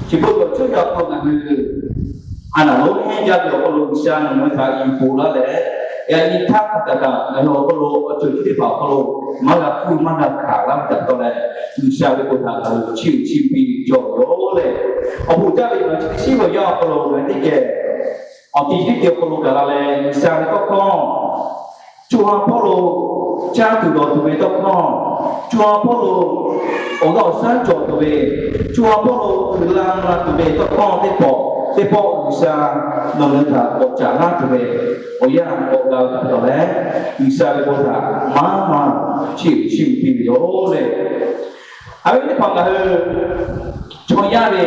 Chi beuꞈ kaꞈ chaw yaˇ hk'aw ngaˬ hui a naˍ lonˉ hehnˇ jaˇ ve awˬ hk'aw lo G'uiˬsha nawˬ ngaˬ hui htaꞈ yuˬ poˬ laˇ leh, yaꞈ nyi htaˇ hk'a kaꞈ kaꞈ ngaˬ hui awˬ hk'aw lo awˬ ceuˬ chi teˇ hpaˍ awˬ hk'aw lo maˇ g'a hpuˇ maˇ g'a hkanˍ laˇ ve htaꞈ pa taw leh, G'uiˬsha ve bon htaꞈ ngaˬ hui chiˇ uiˍ chiˇ piˇ cawˬ ve yoˬ leh, awˬ bon jaˇ ve ngaˬ hui chi teˇ shiˉ ve awˬ yanˇ awˬ hk'aw lo ngaˬ hui teˇ geh awˬ ti teˇ geh awˬ hk'aw lo gaˬ la leh, G'uiˬsha ve tawˇ hkawˇ co ha hpawˇ lo caˇ tuˬ dawˬ tuˬ ve tawˇ hkawˇ, co ha hpawˇ lo awˬ g'aˇ awˬ shaˉ cawˬ tuˬ ve, co ha hpawˇ lo uiˍ la mvuh la tuˬ ve tawˇ hkawˇ teˇ pawˆ teˇ pawˆ G'uiˬsha nawˬ ngaˬ hui htaꞈ k'awꞈ caˍ laˇ tuˬ ve awˬ yanˇ k'awꞈ g'a ve htaꞈ pa taw leh, G'uiˬsha ve bon htaꞈ maˇ maˇ chiˇ uiˍ chiˇ uiˍ piˇ ve yoˬ leh, a ve teˇ hpaˍ ngaˬ hui chaw yaˇ ve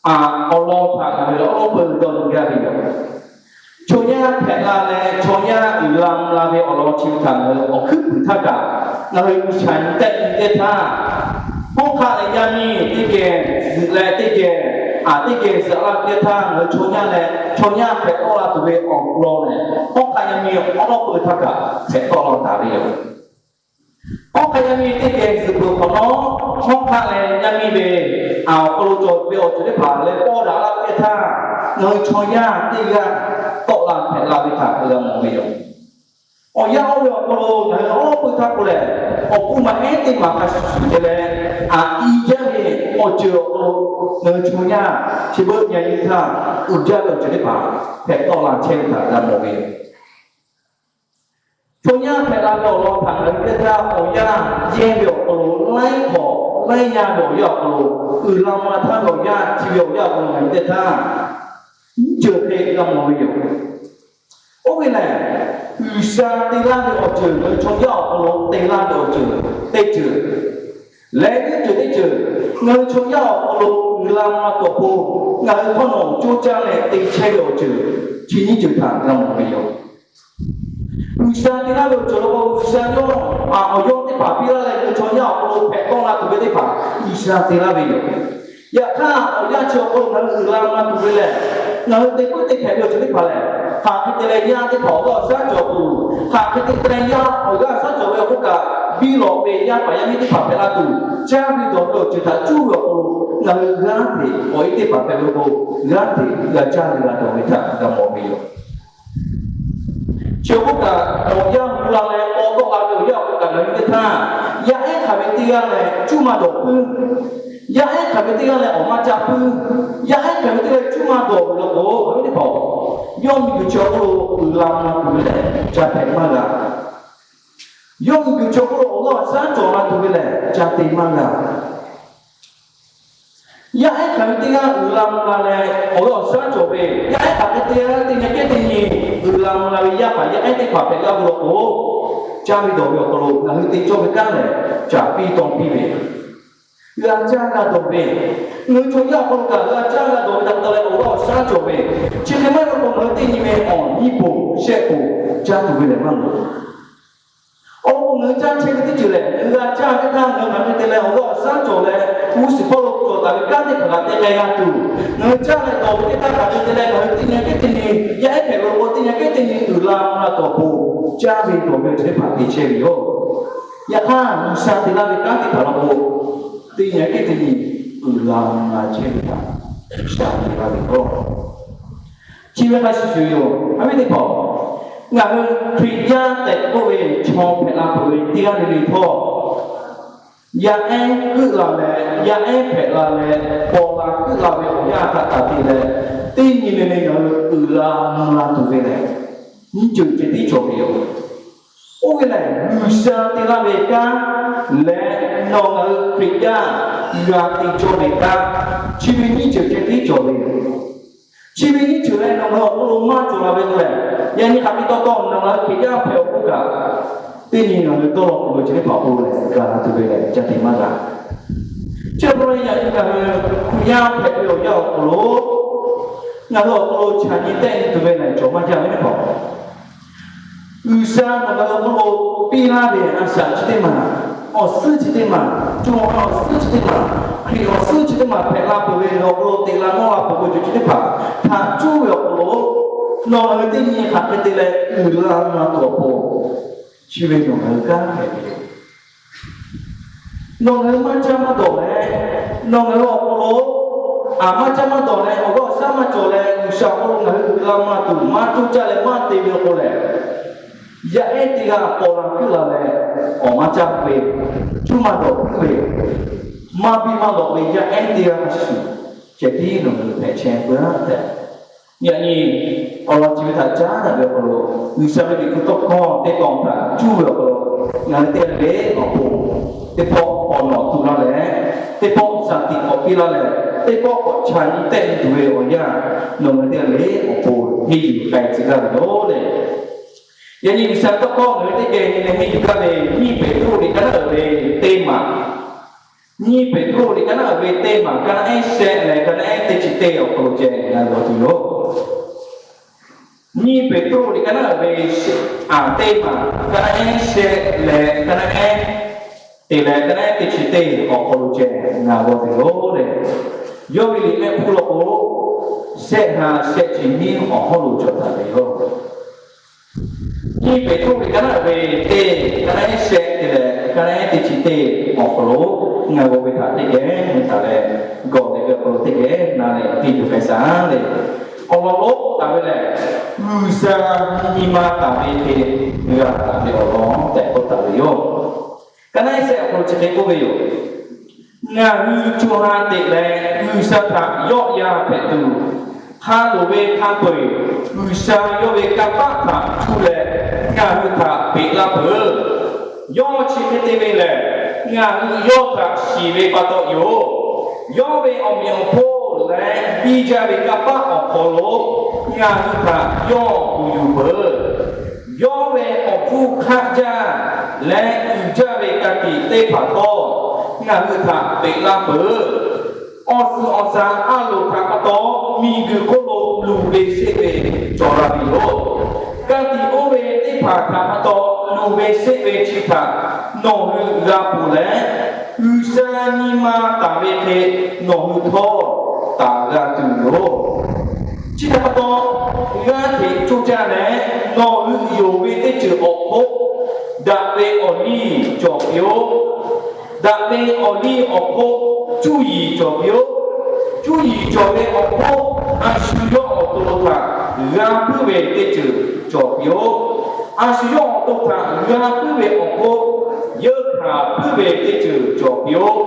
awˬ lawn htaꞈ ngaˬ hui awˉ lawˉ peu dawˇ nyi gaˇ ve yoˬ. Chaw yaˇ hpehꞈ la leh chaw yaˇ uiˍ la mvuh la ve awˬ lawn chi ve htaꞈ ngaˬ hui awˬ hkuiˉ puiˍ htaˇ kaꞈ ngaˬ hui G'uiˬsha nyi tehˆ nyi teˇ htaˇ, hawˉ hk'aˆ leh yaˇ miˇ teˇ geh zuhꞈ leh teˇ geh, aˬ teˇ geh zuhꞈ la teˇ htaˇ, ngaˬ hui chaw yaˇ leh chaw yaˇ hpehꞈ tawˆ la tuˬ ve awˬ lawn lehˬ, hawˉ hk'aˆ yaˇ miˇ awˉ lawˉ peu htaˇ kaꞈ hpehꞈ tawˆ la taˍ ve yoˬ. Hawˉ hk'aˆ yaˇ miˇ teˇ geh zuhꞈ peuˬ hk'awꞈ nawˉ, hawˉ hk'aˆ leh yaˇ miˇ ve awˬ hk'aw lo cawˬ ve awˬ ceuˬ teˇ hpaˍ leh pawˇ daꞈ la ve teˇ htaˇ, ngaˬ hui chaw yaˇ teˇ g'aˇ tawˆ la hpehꞈ la ve htaꞈ g'a mawˬ ve yoˬ. Awˬ yanˇ oˇ ve awˬ hk'aw lo ngaˬ hui awˉ lawˉ peu htaˇ k'o lehˬ, awˬ hk'oˆ maˇ ehˉ teˇ maˬ hk'a shuˍ shuˍ te leh, aˬ i jaˇ ve awˬ ceuˬ awˬ hk'aw lo ngaˬ hui chaw yaˇ chi beuꞈ nyi nyi htaˇ, uiˍ jaˇ ve awˬ ceuˬ teˇ hpaˍ hpehꞈ tawˆ la chehˇ ve htaꞈ g'a mawˬ ve yoˬ. Chaw yaˇ hpehꞈ la ve awˬ lawn htaꞈ ngaˬ hui teˇ htaˇ awˬ yanˇ yehˇ ve awˬ hk'aw lo laiˉ hk'awꞈ laiˉ yanˇ ve awˬ yanˇ awˬ hk'aw lo uiˍ la mvuh la htaˇ ve awˬ yanˇ chi ve awˬ yanˇ awˬ hk'aw lo ngaˬ hui teˇ htaˇ nyiˇ ceuˬ hk'e g'a mawˬ ve yoˬ. Oˇ ve lehˬ, G'uiˬsha te laˇ ve awˬ ceuˬ ngaˬ hui chaw yaˇ awˬ hk'aw lo te laˇ ve awˬ ceuˬ teˇ ceuˬ leh, nyiˇ ceuˬ teˇ ceuˬ ngaˬ hui chaw yaˇ awˬ hk'aw lo uiˍ la mvuh la tuˬ awˬ pon ngaˬ hui hk'awˇ nawˬ coˇ caˇ leh te chehˇ ve awˬ ceuˬ chi nyiˇ ceuˬ htaꞈ g'a mawˬ ve yoˬ. G'uiˬsha te laˇ ve awˬ ceuˬ law k'o, G'uiˬsha yawˇ awˬ yawˇ teˇ hpaˍ piˇ laˇ leh ngaˬ hui chaw yaˇ awˬ hk'aw lo hpehꞈ tawˆ la tuˬ ve teˇ hpaˍ G'uiˬsha te laˇ ve yoˬ. Yaꞈ hk'aˇ, awˬ yanˇ chi awˬ hk'aw lo ngaˬ hui uiˍ la mvuh la tuˬ ve lehˬ, ngaˬ hui te puiˉ te hpehꞈ ve awˬ ceuˬ teˇ hpaˍ lehˬ, hk'aˬ hk'e te leh yaˇ teˇ hpaˍ awˬ g'aˇ awˬ shaˉ cawˬ tuˬ, hk'aˬ hk'e te leh yaˇ awˬ g'aˇ shaˉ cawˬ ve awˬ hk'oˆ kaꞈ, biˇ lawꞈ ve yaˇ paˍ yaˇ miˇ teˇ hpaˍ hpehꞈ la tuˬ, caˇ ve dawˬ ve awˬ ceuˬ htaꞈ cuˇ ve awˬ hk'aw lo ngaˬ hui g'aˇ hteꞈ awˬ e teˇ hpaˍ hpehꞈ ve k'o, g'aˇ hteꞈ g'a caˇ ve g'a dawˬ ve htaꞈ g'a mawˬ ve yoˬ. Chi awˬ hk'oˆ kaꞈ, awˬ yanˇ hu la leh paw tawˆ la ve awˬ yanˇ awˬ hk'oˆ kaꞈ ngaˬ hui teˇ htaˇ, yaˇ ehˉ hk'aˬ ve teˇ g'aˇ leh cuˇ maˇ dawˬ puiˉ, yaˇ ehˉ hk'aˬ ve teˇ g'aˇ leh awˬ maˇ caˇ puiˉ, yaˇ ehˉ hk'aˬ ve teˇ g'aˇ leh cuˇ maˇ dawˬ ve law k'o, ngaˬ hui teˇ hpaˍ yawˇ miˬguiˬ chi awˬ hk'oˆ lo uiˍ la mvuh la tuˬ ve lehˬ, ca hpehꞈ maˇ g'a. Yawˇ miˬguiˬ chi awˬ hk'oˆ lo awˬ g'aˇ awˬ shaˉ cawˬ la tuˬ ve lehˬ, ca te maˇ g'a. Yaˇ ehˉ hk'aˬ ve teˇ g'aˇ uiˍ la mvuh la leh awˬ g'aˇ awˬ shaˉ cawˬ ve, yaˇ ehˉ hk'aˬ hk'e te g'aˇ teˇ nyi kehˉ teˇ nyi uiˍ la mvuh la ve yaˇ paˍ yaˇ ehˉ teˇ hpaˍ hpehꞈ g'a ve law k'o, caˇ ve dawˬ ve awˬ hk'aw lo ngaˬ hui te cawˇ ve kanˉ lehˬ, caˍ piˇ taw piˇ ve, g'a caˇ g'a dawˬ ve, ngaˬ hui chaw yaˇ awˬ hk'aw lo kaꞈ g'a caˇ g'a dawˬ ve htaꞈ pa taw leh awˬ g'aˇ awˬ shaˉ cawˬ ve, chi hk'e maˇ heˆ law k'o, ngaˬ hui teˇ nyi ve awˬ nyi poˬ shehˆ poˬ caˇ tuˬ ve lehˬ maˇ loˍ. Awˬ lawn k'o, ngaˬ hui caˇ chehˇ ve teˇ ceuˬ lehˬ, ngaˬ hui g'a caˇ ve htaˇ ngaˬ hui hk'aˬ hk'e te leh awˬ g'aˇ awˬ shaˉ cawˬ leh, g'uˇ suhˍ hpawˇ lo cawˬ taˍ ve kanˉ teˇ hpaˍ kaꞈ te k'ai g'a tuˬ, ngaˬ hui caˇ leh dawˬ ve teˇ htaˇ hk'aˬ hk'e te leh ngaˬ hui teˇ nyi kehˉ teˇ nyi, yaˇ ehˉ hpehꞈ ve law k'o teˇ nyi kehˉ teˇ nyi uiˍ la mvuh la tuˬ awˬ pon, caˇ ve dawˬ ve awˬ ceuˬ teˇ hpaˍ te chehˇ ve yoˬ. Yaꞈ hk'aˇ, G'uiˬsha te laˇ ve kanˉ teˇ hpaˍ law k'o, teˇ nyi kehˉ teˇ nyi uiˍ la mvuh la chehˇ ve htaꞈ G'uiˬsha te laˇ ve yoˬ. Chi ve hk'a shuˍ shuˍ yoˬ. A viˉ teˇ hpaˍ, ngaˬ hui Hkriꞈ yaˇ tehꞈ k'oˆ ve chaw hpehꞈ la peuˬ ve teˇ g'aˇ le le htawˇ, yaˇ ehˉ keuˆ la leh, yaˇ ehˉ hpehꞈ la leh, paw la keuˆ la ve awˬ yanˇ htaꞈ taˍ te leh, teˇ nyi le le ngaˬ hui uiˍ la mvuh la tuˬ ve lehˬ, nyiˇ ceuˬ ceh tiˉ cawˬ ve yoˬ. Oˇ ve lehˬ, G'uiˬsha te laˇ ve kanˉ leh, nawˬ ngaˬ hui Hkriꞈ yaˇ g'a te cawˇ ve kanˉ, chi ve nyiˇ ceuˬ ceh tiˉ cawˬ ve yoˬ. Chi ve nyiˇ ceuˬ leh nawˬ ngaˬ hui awˬ hk'aw lo maˇ cawˬ la ve k'o lehˬ, yaꞈ nyi hk'aˬ hk'e taw taw nawˬ ngaˬ hui Hkriꞈ yaˇ hpehꞈ awˬ hk'oˆ kaꞈ, teˇ nyi ngaˬ hui dawˇ law k'oˍ lo chi teˇ hpaˍ k'o lehˬ, g'a la tuˬ ve lehˬ, ca te maˇ g'a. Chi pa taw yaꞈ nyi ngaˬ hui Hkriꞈ yaˇ hpehꞈ ve awˬ yanˇ awˬ hk'aw lo, ngaˬ hui awˬ hk'aw lo chaꞈ nyi tehˆ nyi tuˬ ve lehˬ, cawˬ maˇ jaˇ ve teˇ hpaˍ. G'uiˬsha nawˬ ngaˬ hui awˬ hk'aw lo piˇ laˇ ve a shaꞈ chi teˇ maˬ, awˬ suhˉ chi teˇ maˬ, co ha awˬ suhˉ chi teˇ maˬ, Hkriꞈ awˬ suhˉ chi teˇ maˬ hpehꞈ la peuˬ ve, nawˬ awˬ hk'aw lo teꞈ la mawˇ la peuˬ ve awˬ ceuˬ chi teˇ hpaˍ htaꞈ cuˇ ve awˬ hk'aw lo, nawˬ ngaˬ hui teˇ nyi hk'aˬ hk'e te leh uiˍ la mvuh la tuˬ awˬ pon, chi ve nawˬ ngaˬ hui kanˉ hpehꞈ ve yoˬ. Nawˬ ngaˬ hui maˇ caˇ maˇ dawˬ leh, nawˬ ngaˬ hui awˬ hk'aw lo aˬ maˇ caˇ maˇ dawˬ leh, awˬ g'aˇ awˬ shaˉ maˇ cawˬ leh, G'uiˬsha awˬ hk'aw lo ngaˬ hui uiˍ la maˇ tuˬ, maˇ coˇ caˇ leh maˇ te ve awˬ pon lehˬ, yaˇ ehˉ teˇ g'aˇ paw la hkuiˉ la leh, awˬ maˇ caˇ ve, cuˇ maˇ dawˬ hkuiˉ ve, maˇ biˇ maˇ lawꞈ ve yaˇ ehˉ teˇ g'aˇ shuˍ, ceh tiˉ nawˬ hui hpehꞈ chehˇ peuˬ tehꞈ, yaꞈ nyi awˬ lawn chi ve htaꞈ caˉ daꞈ ve awˬ hk'aw lo, G'uiˬsha ve Liꞈ hpu tawˇ hkawˇ teˇ tawn htaꞈ cuˇ ve awˬ hk'aw lo, ngaˬ hui teˇ g'aˇ le awˬ pon, teˇ pawˆ k'awꞈ nawˬ tuˬ laˇ leh, teˇ pawˆ shaˍ tiꞈ k'awꞈ piˇ laˇ leh, teˇ pawˆ k'awꞈ chaꞈ nyi tehˆ nyi tuˬ ve awˬ yanˇ, nawˬ ngaˬ hui teˇ g'aˇ le awˬ pon henˇ yuˬ k'ai tcuh gaˇ ve yoˬ le. Yaꞈ nyi G'uiˬsha tawˇ hkawˇ ngaˬ hui teˇ geh nyi leh henˇ yuˬ gaˇ ve, nyiˇ Peˍtruˆ liꞈ ka naˉ uiˍ ve teˇ maˬ, nyiˇ Peˍtruˆ liꞈ ka naˉ uiˍ ve teˇ maˬ, ka naˉ ehˉ shehˆ leh ka naˉ ehˉ teˇ chi teˇ awˬ hk'aw lo ceh ngaˬ hui g'aw tuˬ yoˬ. Nyiˇ Peˍtruˆ liꞈ ka naˉ uiˍ ve, aˬ, teˇ maˬ, ka naˉ ehˉ shehˆ leh ka naˉ ehˉ te leh ka naˉ ehˉ teˇ chi teˇ awˬ hk'aw lo ceh ngaˬ g'aw tuˬ yoˬ le. Yawˇ ve liꞈ mehˆ hpfuhˇ law k'o, shehˆ ha shehˆ chi nyiˇ awˬ hawˉ lo cawˬ taˍ ve yoˬ. Nyiˇ Peˍtruˆ liꞈ ka naˉ uiˍ ve teˇ, ka naˉ ehˉ shehˆ te leh ka naˉ ehˉ teˇ chi teˇ awˬ hk'aw lo ngaˬ g'aw ve htaꞈ teˇ geh nyi taˍ leh, g'aw leh ve awˬ hk'aw lo teˇ geh na leh te yuˬ k'ai shaˍ le. Awˬ lawn lonˉ k'oˆ taˍ ve lehˬ, G'uiˬsha nyi ma taˍ ve hk'e g'a taˍ ve awˬ lawn tehꞈ k'oˆ taˍ ve yoˬ. Ka naˉ ehˉ shehˆ awˬ hk'aw lo chi hk'e k'oˆ ve yoˬ. Ngaˬ hui co ha teꞈ leh G'uiˬsha htaꞈ yawˆ yan hpehꞈ tuˬ, hk'a loˍ ve hk'a peu-eˬ G'uiˬsha yawˇ ve kanˇ paˆ htaꞈ cuˇ leh ngaˬ hui htaꞈ peꞈ laˇ peuˬ. Yawˇ chi hk'e te ve lehˬ, ngaˬ hui yawˇ htaꞈ shiˍ ve pa taw yoˬ. Yawˇ ve awˬ meꞈ awˬ hponˇ leh biˇ jaˇ ve kanˇ paˆ awˬ hk'aw lo ngaˬ hui htaꞈ yawˇ kuˬ yuˬ peuˬ. Yawˇ ve awˬ hpfuhˇ hk'aˆ jaˇ leh uiˍ jaˇ ve ka tiꞈ teˇ hpaˍ htawˇ ngaˬ hui htaꞈ peꞈ laˇ peuˬ. Awˬ suhˍ awˬ shaˍ a loˍ htaꞈ pa taw, miˬguiˬ hk'oˆ lo luˬ ve sheˆ ve cawˬ la ve yoˬ. Ka tiꞈ oˇ ve teˇ hpaˍ htaꞈ pa taw luˬ ve sheˆ ve chi htaꞈ nawˬ hui g'a ponˬ leh, G'uiˬsha nyi ma taˍ ve hk'e nawˬ hui htawˇ taˍ g'a tuˬ yoˬ. Chi htaꞈ pa taw, g'aˇ hteꞈ coˇ caˇ leh, nawˬ hui yonˍ ve teˇ ceuˬ awˬ hk'oˆ daꞈ ve awˬ liˇ cawˬ piˇ-oˆ. Daꞈ ve awˬ liˇ awˬ hk'oˆ cuˇ yiˍ cawˬ piˇ-oˆ. Cuˇ yiˍ cawˬ ve awˬ hk'oˆ, a shu yawˇ awˬ to htaꞈ g'a puiˉ ve teˇ ceuˬ cawˬ piˇ-oˆ. A shu yawˇ awˬ to htaꞈ g'a puiˉ ve awˬ hk'oˆ, yeunˇ hkanˍ puiˉ ve teˇ ceuˬ cawˬ piˇ-oˆ.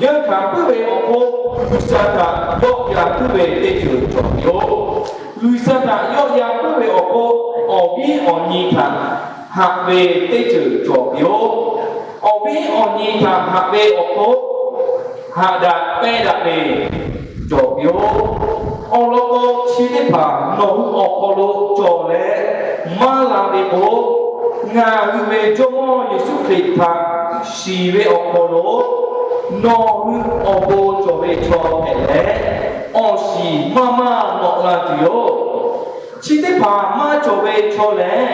Yeunˇ hkanˍ puiˉ ve awˬ hk'oˆ, G'uiˬsha htaꞈ yawˆ yan puiˉ ve teˇ ceuˬ cawˬ piˇ-oˆ. G'uiˬsha htaꞈ yawˆ yan puiˉ ve awˬ hk'oˆ, awˬ viˉ awˬ nyi htaꞈ haꞈ ve teˇ ceuˬ cawˬ piˇ-oˆ. Awˬ viˉ awˬ nyi htaꞈ haꞈ ve awˬ hk'oˆ, haꞈ daꞈ pehnˇ daꞈ ve cawˬ piˇ-oˆ. Awˬ lawn k'o, chi teˇ hpaˍ nawˬ hui awˬ hk'aw lo cawˬ leh maˇ la ve k'o, ngaˬ hui ve Jawˇmawˇ Yeˍsuˆ Hkriꞈ htaꞈ shiˍ ve awˬ hk'aw lo nawˬ hui awˬ bon cawˬ ve chaw hpehꞈ leh, awˬ shiˍ maˇ maˇ nawꞈ la tuˬ yoˬ. Chi teˇ hpaˍ maˇ cawˬ ve chaw lehˬ,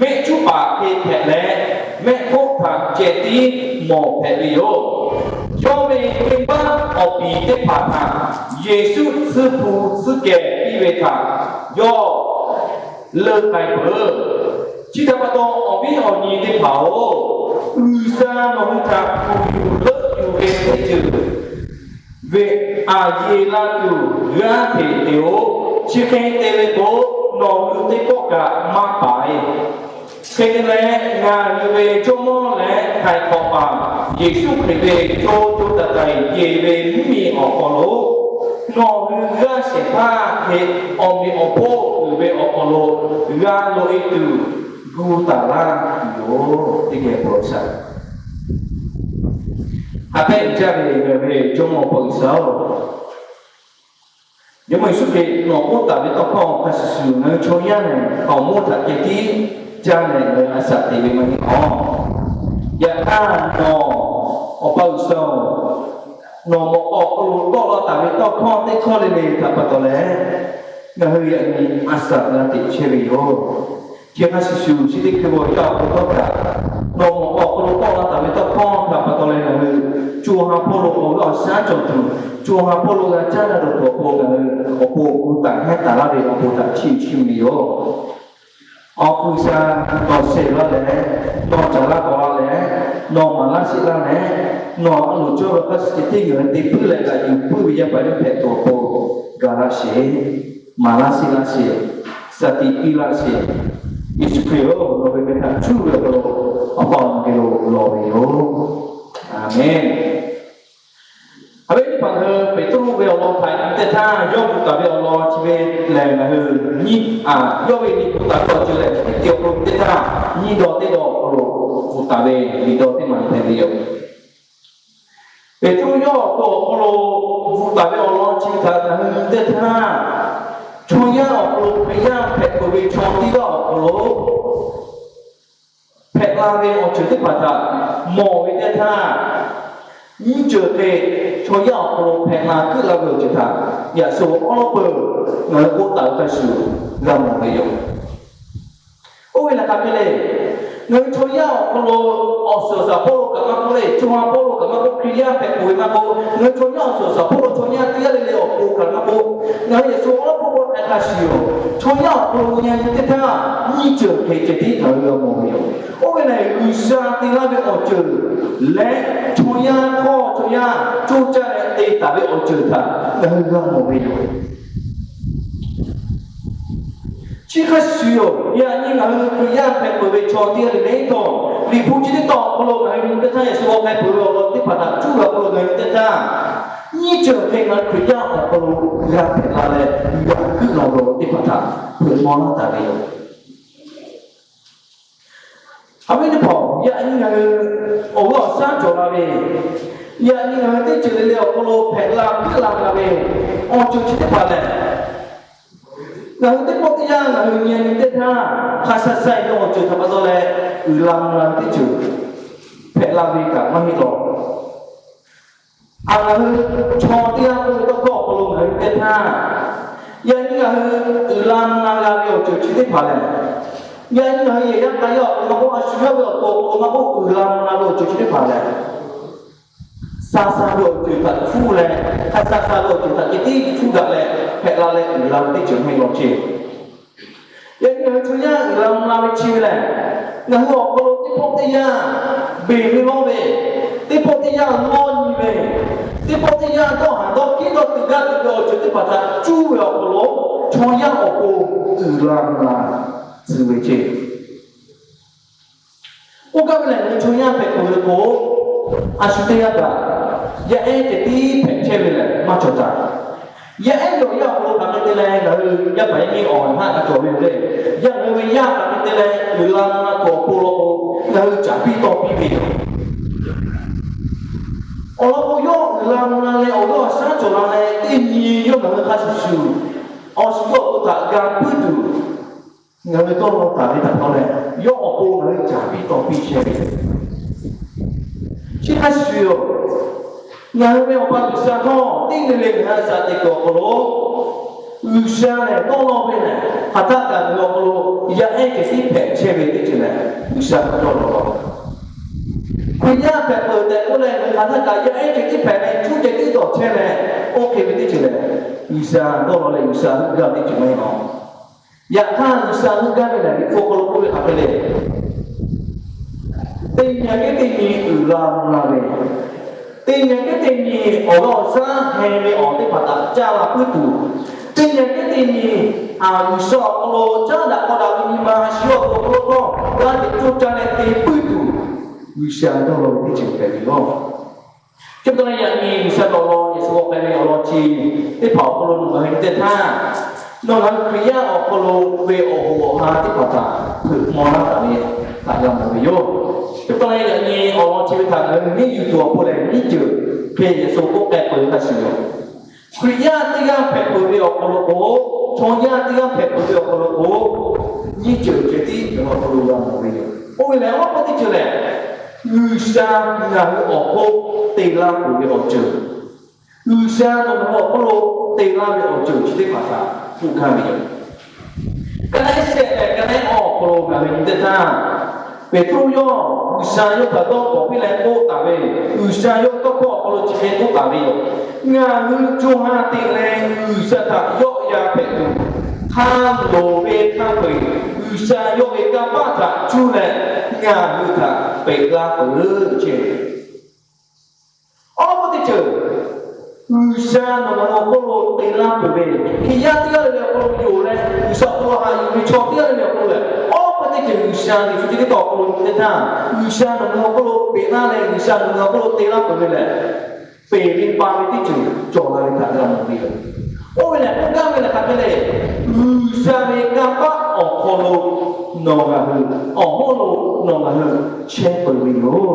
mehˆ cuˉ paˍ hk'e hpehꞈ leh, mehˆ hk'oˆ htaꞈ ceh tiˉ mawˬ hpehꞈ ve yoˬ. Yawˇ ve venˇbaˆ awˬ piˍ teˇ hpaˍ htaꞈ Yeˍsuˆ tsuhˇ hpu tsuhˇ kehˬ piˇ ve htaꞈ yawˇ leuˆ k'ai peuˬ. Chi htaꞈ pa taw, awˬ viˉ awˬ nyi teˇ hpaˍ-oˬ, G'uiˬsha nawˬ hui htaꞈ kuˬ yuˬ leuˆ yuˬ ve teˇ ceuˬ ve aˬ yeˬ la tuˬ g'aˇ hteꞈ te-oˬ. Chi hk'e te ve k'o, nawˬ hui teˇ pawˆ kaꞈ maˇ paˍ-e. Hk'e te leh, ngaˬ hui ve Jawˇmawˇ leh Htaiˍ hk'awꞈ paˍ Yeˍsuˆ Hkriꞈ ve co co taiˍ taiˍ jeˬ ve mvuhˇmiˬ awˬ hk'aw lo, nawˬ hui g'aˇ shehˍ hpaˇ hk'e awˬ meꞈ awˬ hponˇ uiˍ ve awˬ hk'aw lo g'a loꞈ-e tuˬ gu taˍ laˇ tuˬ yoˬ. Teˇ geh paw shaˍ ha pehˆ jaˇ ve ngaˬ ve Jawˇmawˇ Awˬ pa G'uiˬsha-oˬ, Jawˇmawˇ Yeˍsuˆ Hkriꞈ nawˬ k'oˆ taˍ ve tawˇ hkawˇ hk'a shuˍ shuˍ ngaˬ hui chaw yaˇ lehˬ, awˬ moˇ htaꞈ ceh tiˉ caˇ leh ngaˬ hui a shaꞈ teꞈ ve maˇ heˆ-oˬ. Yaꞈ hk'aˇ nawˬ, Awˬ pa G'uiˬsha-oˬ, nawˬ mawꞈ k'aw awˬ hk'aw lo tawˆ la taˍ ve tawˇ hkawˇ teˇ hkawˇ le le htaꞈ pa taw leh, ngaˬ hui yaꞈ nyi a shaꞈ g'a teꞈ chehˇ ve yoˬ. Chi hk'a shuˍ shuˍ, chi teˇ hkui g'aw yaˇ awˬ hk'aw lo tawˆ kaꞈ, nawˬ mawꞈ k'aw awˬ hk'aw lo tawˆ la taˍ ve tawˇ hkawˇ htaꞈ pa taw leh ngaˬ hui co ha hpawˇ lo awˬ g'aˇ awˬ shaˉ cawˬ tuˬ, co ha hpawˇ lo g'a caˇ g'a dawˬ tuˬ awˬ pon ngaˬ hui awˬ pon gu taˍ hehˉ taˍ laˇ ve awˬ pon htaꞈ chiˇ chiˇ mvuh ve yoˬ. Awˬ hpu sha, nawˬ shehˍ laˇ leh, nawˬ caˍ laˇ k'awꞈ laˇ leh, nawˬ maˍ laˇ sheˆ laˇ leh, nawˬ a loˍ cawˇ ve hk'a shuˍ ceh tiˉ ngaˬ hui te puiˉ leh g'aꞈ yuˬ puiˉ ve yaˇ paˍ yaˇ hpehꞈ tuˬ awˬ pon, gaˬ laˇ sheˍ, maˍ laˇ sheˆ laˇ sheˍ, shaˍ tiꞈ piˇ laˇ sheˍ. Yeˍsuˆ Hkriꞈ-oˬ, nawˬ ve meh htaꞈ cuˇ ve awˬ hk'aw lo, Awˬ pa awˬ meꞈ geh lo lawˬ ve yoˬ. Aˍmenˍ. Hk'aˬ ve teˇ hpaˍ ngaˬ hui Peˍtruˆ ve awˬ lawn htaꞈ nyi teˇ htaˇ, yawˇ bvuhꞈ taˍ ve awˬ lawn chi ve lehˬ, ngaˬ hui nyi, a, yawˇ ve liꞈ bvuhꞈ taˍ ve awˬ ceuˬ lehˬ, teˇ ceuˬ awˬ hk'aw lo teˇ htaˇ, nyiˇ daw teˇ daw awˬ hk'aw lo bvuhꞈ taˍ ve liꞈ daw teˇ maˬ hpehꞈ ve yoˬ. Peˍtruˆ yawˇ awˬ to awˬ hk'aw lo bvuhꞈ taˍ ve awˬ lawn chi htaꞈ ngaˬ hui nyi teˇ htaˇ, chaw yaˇ awˬ hk'aw lo Hkriꞈ yaˇ hpehꞈ peuˬ ve chaw teˇ g'aˇ awˬ hk'aw lo hpehꞈ la ve awˬ ceuˬ teˇ hpaˍ htaꞈ mawˬ ve teˇ htaˇ, nyiˇ ceuˬ hk'e chaw yaˇ awˬ hk'aw lo hpehꞈ la keuˆ la ve awˬ ceuˬ htaꞈ yaꞈ shu awˉ lawˉ peuˬ ngaˬ hui k'oˆ taˍ ve hk'a shuˍ g'a mawˬ ve yoˬ. Oˇ ve lehˬ hk'aˬ hk'e le, ngaˬ hui chaw yaˇ awˬ hk'aw lo awˬ suhˍ awˬ shaˍ hpawˇ lo kaꞈ maˇ k'oˆ le, co ha hpawˇ lo kaꞈ maˇ k'oˆ, Hkriꞈ yaˇ hpehꞈ peuˬ ve maˇ k'oˆ, ngaˬ hui chaw yaˇ awˬ suhˍ awˬ shaˍ hpawˇ lo chaw yaˇ teˇ g'aˇ le le awˬ pon kaꞈ maˇ k'oˆ, ngaˬ hui yaꞈ shu awˉ lawˉ peuˬ k'oˆ hk'a shuˍ yoˬ. Chaw yaˇ awˬ hk'aw lo nyi nyi teˇ htaˇ, nyiˇ ceuˬ hk'e ceh tiˉ ngaˬ hui g'a mawˬ ve yoˬ. Oˇ ve lehˬ, G'uiˬsha te laˇ ve awˬ ceuˬ leh, chaw yaˇ htawˇ chaw yaˇ coˇ caˇ leh te taˍ ve awˬ ceuˬ htaꞈ ngaˬ hui g'a mawˬ ve yoˬ. Chi hk'a shuˍ yoˬ. Yaꞈ nyi ngaˬ hui Hkriꞈ yaˇ hpehꞈ peuˬ ve chaw teˇ g'aˇ le le htawˇ, Liꞈ hpu chi teˇ tawn awˬ hk'aw lo ngaˬ hui nyi teˇ htaˇ, Yeˍsuˆ k'awꞈ k'ai peuˬ ve awˬ lawn teˇ hpaˍ htaꞈ cuˇ g'a k'oˆ lo ngaˬ hui nyi teˇ htaˇ, nyiˇ ceuˬ hk'e ngaˬ hui Hkriꞈ yaˇ awˬ hk'aw lo g'a hpehꞈ la leh g'a keuˆ la ve awˬ lawn teˇ hpaˍ htaꞈ hpeuꞈ maw laˇ taˍ ve yoˬ. Aˬ viˉ teˇ hpaˍ, yaꞈ nyi ngaˬ hui awˬ g'aˇ awˬ shaˉ cawˬ la ve, yaꞈ nyi ngaˬ hui teˇ ceuˬ le le awˬ hk'aw lo hpehꞈ la keuˆ la g'a ve awˬ ceuˬ chi teˇ hpaˍ lehˬ, ngaˬ hui teˇ pawˆ teˇ yanˇ ngaˬ hui nyi nyi teˇ htaˇ, hk'a sha sha-e ve awˬ ceuˬ htaꞈ pa taw leh uiˍ la mvuh la ve teˇ ceuˬ hpehꞈ la ve kaꞈ maˇ heˆ law. A, ngaˬ hui chaw teˇ g'aˇ k'oˆ ve tawˇ hkawˇ awˬ hk'aw lo ngaˬ hui teˇ htaˇ, yaꞈ nyi ngaˬ hui uiˍ la mvuh la g'a ve awˬ ceuˬ chi teˇ hpaˍ lehˬ, yaꞈ nyi ngaˬ hui yehˬ yaˇ k'a yaˇ awˬ hk'aw lo maˇ k'oˆ, a shu yawˇ ve awˬ to awˬ hk'aw lo maˇ k'oˆ, uiˍ la mvuh la ve awˬ ceuˬ chi teˇ hpaˍ lehˬ, sha sha ve awˬ ceuˬ htaꞈ hpuˇ leh, hk'a sha sha ve awˬ ceuˬ htaꞈ ceh tiˉ hpuˇ daꞈ leh hpehꞈ la leh uiˍ la ve teˇ ceuˬ maˇ heˆ law ceˇ. Yaꞈ nyi ngaˬ hui chaw yaˇ uiˍ la mvuh la ve chi ve lehˬ, ngaˬ hui awˬ hk'aw lo teˇ pawˆ teˇ yanˇ beˬ ve lawˇ ve, teˇ pawˆ teˇ yanˇ lawˇ nyi ve, teˇ pawˆ teˇ yanˇ dawˇ haˍ dawˇ hkiˉ dawˇ teuꞈ gaˇ teuꞈ ve awˬ ceuˬ teˇ hpaˍ htaꞈ cuˇ ve awˬ hk'aw lo chaw yaˇ awˬ pon uiˍ la mvuh la tcuh ve ceˇ. Oˇ kaˇ ve lehˬ, ngaˬ hui chaw yaˇ hpehꞈ peuˬ ve k'o, a shu teˇ g'aˇ kaꞈ yaˇ ehˉ ceh tiˉ hpehꞈ chehˇ ve lehˬ maˇ cawˬ taˍ. Yaˇ ehˉ ve awˬ yanˇ awˬ hk'aw lo hk'aˬ hk'e te leh ngaˬ hui yaˇ paˍ yaˇ miˇ awˬ haˍ haˆ g'a cawˬ ve yoˬ le. Yaˇ ngaˬ hui ve yaˇ hk'aˬ hk'e te leh uiˍ la mvuh la tuˬ awˬ pon law k'o, ngaˬ hui caˍ piˇ tawˇ piˇ ve yoˬ. Awˬ lawn k'o, yawˇ uiˍ la mvuh la leh awˬ g'aˇ awˬ shaˉ cawˬ la leh, teˇ nyi yawˇ ngaˬ hui hk'a shuˍ shuˍ awˬ shu yawˇ awˬ to htaꞈ g'a puiˉ tuˬ, ngaˬ hui dawˇ law taˍ ve htaꞈ pa taw leh, yawˇ awˬ pon ngaˬ hui caˍ piˇ tawˇ piˇ chehˇ ve yoˬ. Chi hk'a shuˍ yoˬ. Ngaˬ hui ve Awˬ pa G'uiˬsha htawˇ teˇ g'aˇ le le ngaˬ hui shaꞈ teꞈ kuiˬ awˬ hk'aw lo, G'uiˬsha lehˬ dawˇ law ve lehˬ, hk'aˬ htaˆ kaꞈ ngaˬ hui awˬ hk'aw lo yaˇ ehˉ ceh tiˉ hpehꞈ chehˇ ve teˇ ceuˬ lehˬ, G'uiˬsha dawˇ law law. Hkriꞈ yaˇ hpehꞈ peuˬ tehꞈ k'oˆ leh, ngaˬ hui hk'aˬ htaˆ kaꞈ yaˇ ehˉ ceh tiˉ hpehꞈ leh cuˇ ceh tiˉ dawˬ chehˇ leh, oˇ hk'e ve teˇ ceuˬ lehˬ, G'uiˬsha dawˇ law leh G'uiˬsha heuˆ gaˇ ve teˇ ceuˬ maˇ heˆ law. Yaꞈ hk'aˇ, G'uiˬsha heuˆ gaˇ ve lehˬ, Liꞈ hpu hk'aw lo k'oˆ ve hk'aˬ hk'e le. Teˇ nyi g'aˇ tiˉ teˇ nyi uiˍ la mvuh la ve, teˇ nyi g'aˇ tiˉ teˇ nyi awˬ g'aˇ awˬ shaˉ heh ve awˬ teˇ hpaˍ htaꞈ caˇ la puiˉ tuˬ, teˇ nyi g'aˇ tiˉ teˇ nyi, a, G'uiˬsha awˬ hk'aw lo caˉ daꞈ k'aw daꞈ ve nyi ma a shu awˬ to awˬ hk'aw lo htawˇ g'a teꞈ coˇ caˇ leh te puiˉ tuˬ, G'uiˬsha dawˇ law ve teˇ ceuˬ hpehꞈ ve yoˬ. Chi pa taw leh yaꞈ nyi G'uiˬsha ve awˬ lawn, Yeˍsuˆ k'awꞈ k'ai ve awˬ lawn chi teˇ hpaˍ awˬ hk'aw lo nawˬ ngaˬ hui nyi teˇ htaˇ, nawˬ ngaˬ hui Hkriꞈ yaˇ awˬ hk'aw lo ve awˬ hoꞈ awˬ ha teˇ hpaˍ htaꞈ hpeuꞈ maw laˇ taˍ ve htaꞈ g'a mawˬ ve yoˬ. Chi pa taw leh yaꞈ nyi awˬ lawn chi ve htaꞈ ngaˬ hui nyiˇ yuˬ tuˬ awˬ pon lehˬ, nyiˇ ceuˬ hk'e Yeˍsuˆ k'oˆ k'ai peuˬ ve hk'a shuˍ yoˬ. Hkriꞈ yaˇ teˇ g'aˇ hpehꞈ peuˬ ve awˬ hk'aw lo k'o, chaw yaˇ teˇ g'aˇ hpehꞈ peuˬ ve awˬ hk'aw lo k'o, nyiˇ ceuˬ ceh tiˉ ngaˬ hui awˬ hk'aw lo g'a mawˬ ve yoˬ. Oˇ ve lehˬ, awˉ lawˉ teˇ ceuˬ lehˬ, G'uiˬsha ngaˬ hui awˬ hk'oˆ te laˇ peuˬ ve awˬ ceuˬ, G'uiˬsha nawˬ ngaˬ hui awˬ hk'oˆ lo te laˇ ve awˬ ceuˬ chi teˇ hpaˍ htaꞈ hpfuhˆ gaˇ ve yoˬ. Ka naˉ shehˆ leh ka naˉ awˬ hk'aw lo ngaˬ hui nyi teˇ htaˇ, Peˍtruˆ yawˇ G'uiˬsha yawˇ htaꞈ dawˇ k'awꞈ piˇ leh k'oˆ taˍ ve, G'uiˬsha yawˇ tawˇ hkawˇ awˬ hk'aw lo chi hk'e k'oˆ taˍ ve yoˬ. Ngaˬ hui co ha teꞈ leh G'uiˬsha htaꞈ yawˆ yan hpehꞈ tuˬ, hk'a loˍ ve hk'a peu-eˬ G'uiˬsha yawˇ ve kanˇ paˆ htaꞈ cuˇ leh ngaˬ hui htaꞈ peꞈ laˇ peuˬ ve ceˇ. Awˬ pon teˇ ceuˬ, G'uiˬsha nawˬ ngaˬ hui awˬ hk'oˆ lo te laˇ peuˬ ve, Hkriꞈ yaˇ teˇ g'aˇ le le awˬ hk'aw lo yonˍ leh G'uiˬsha awˬ hk'aw lo haꞈ yuˬ ve chaw teˇ g'aˇ le le awˬ hk'aw lo lehˬ, awˬ pon teˇ ceuˬ G'uiˬsha liꞈ hpu chi teˇ tawˇ awˬ hk'aw lo nyi teˇ htaˇ, G'uiˬsha nawˬ ngaˬ hui awˬ hk'oˆ lo peꞈ laˇ leh G'uiˬsha nawˬ ngaˬ hui awˬ hk'oˆ lo te laˇ peuˬ ve lehˬ, peˬ ve pa ve teˇ ceuˬ cawˬ la ve htaꞈ g'a mawˬ ve yoˬ. Oˇ ve lehˬ k'oˆ gaˇ ve lehˬ hk'aˬ hk'e le, G'uiˬsha ve kanˇ paˆ awˬ hk'aw lo nawˬ ngaˬ hui, awˬ hawˉ lo nawˬ ngaˬ hui chehˇ peuˬ ve yoˬ.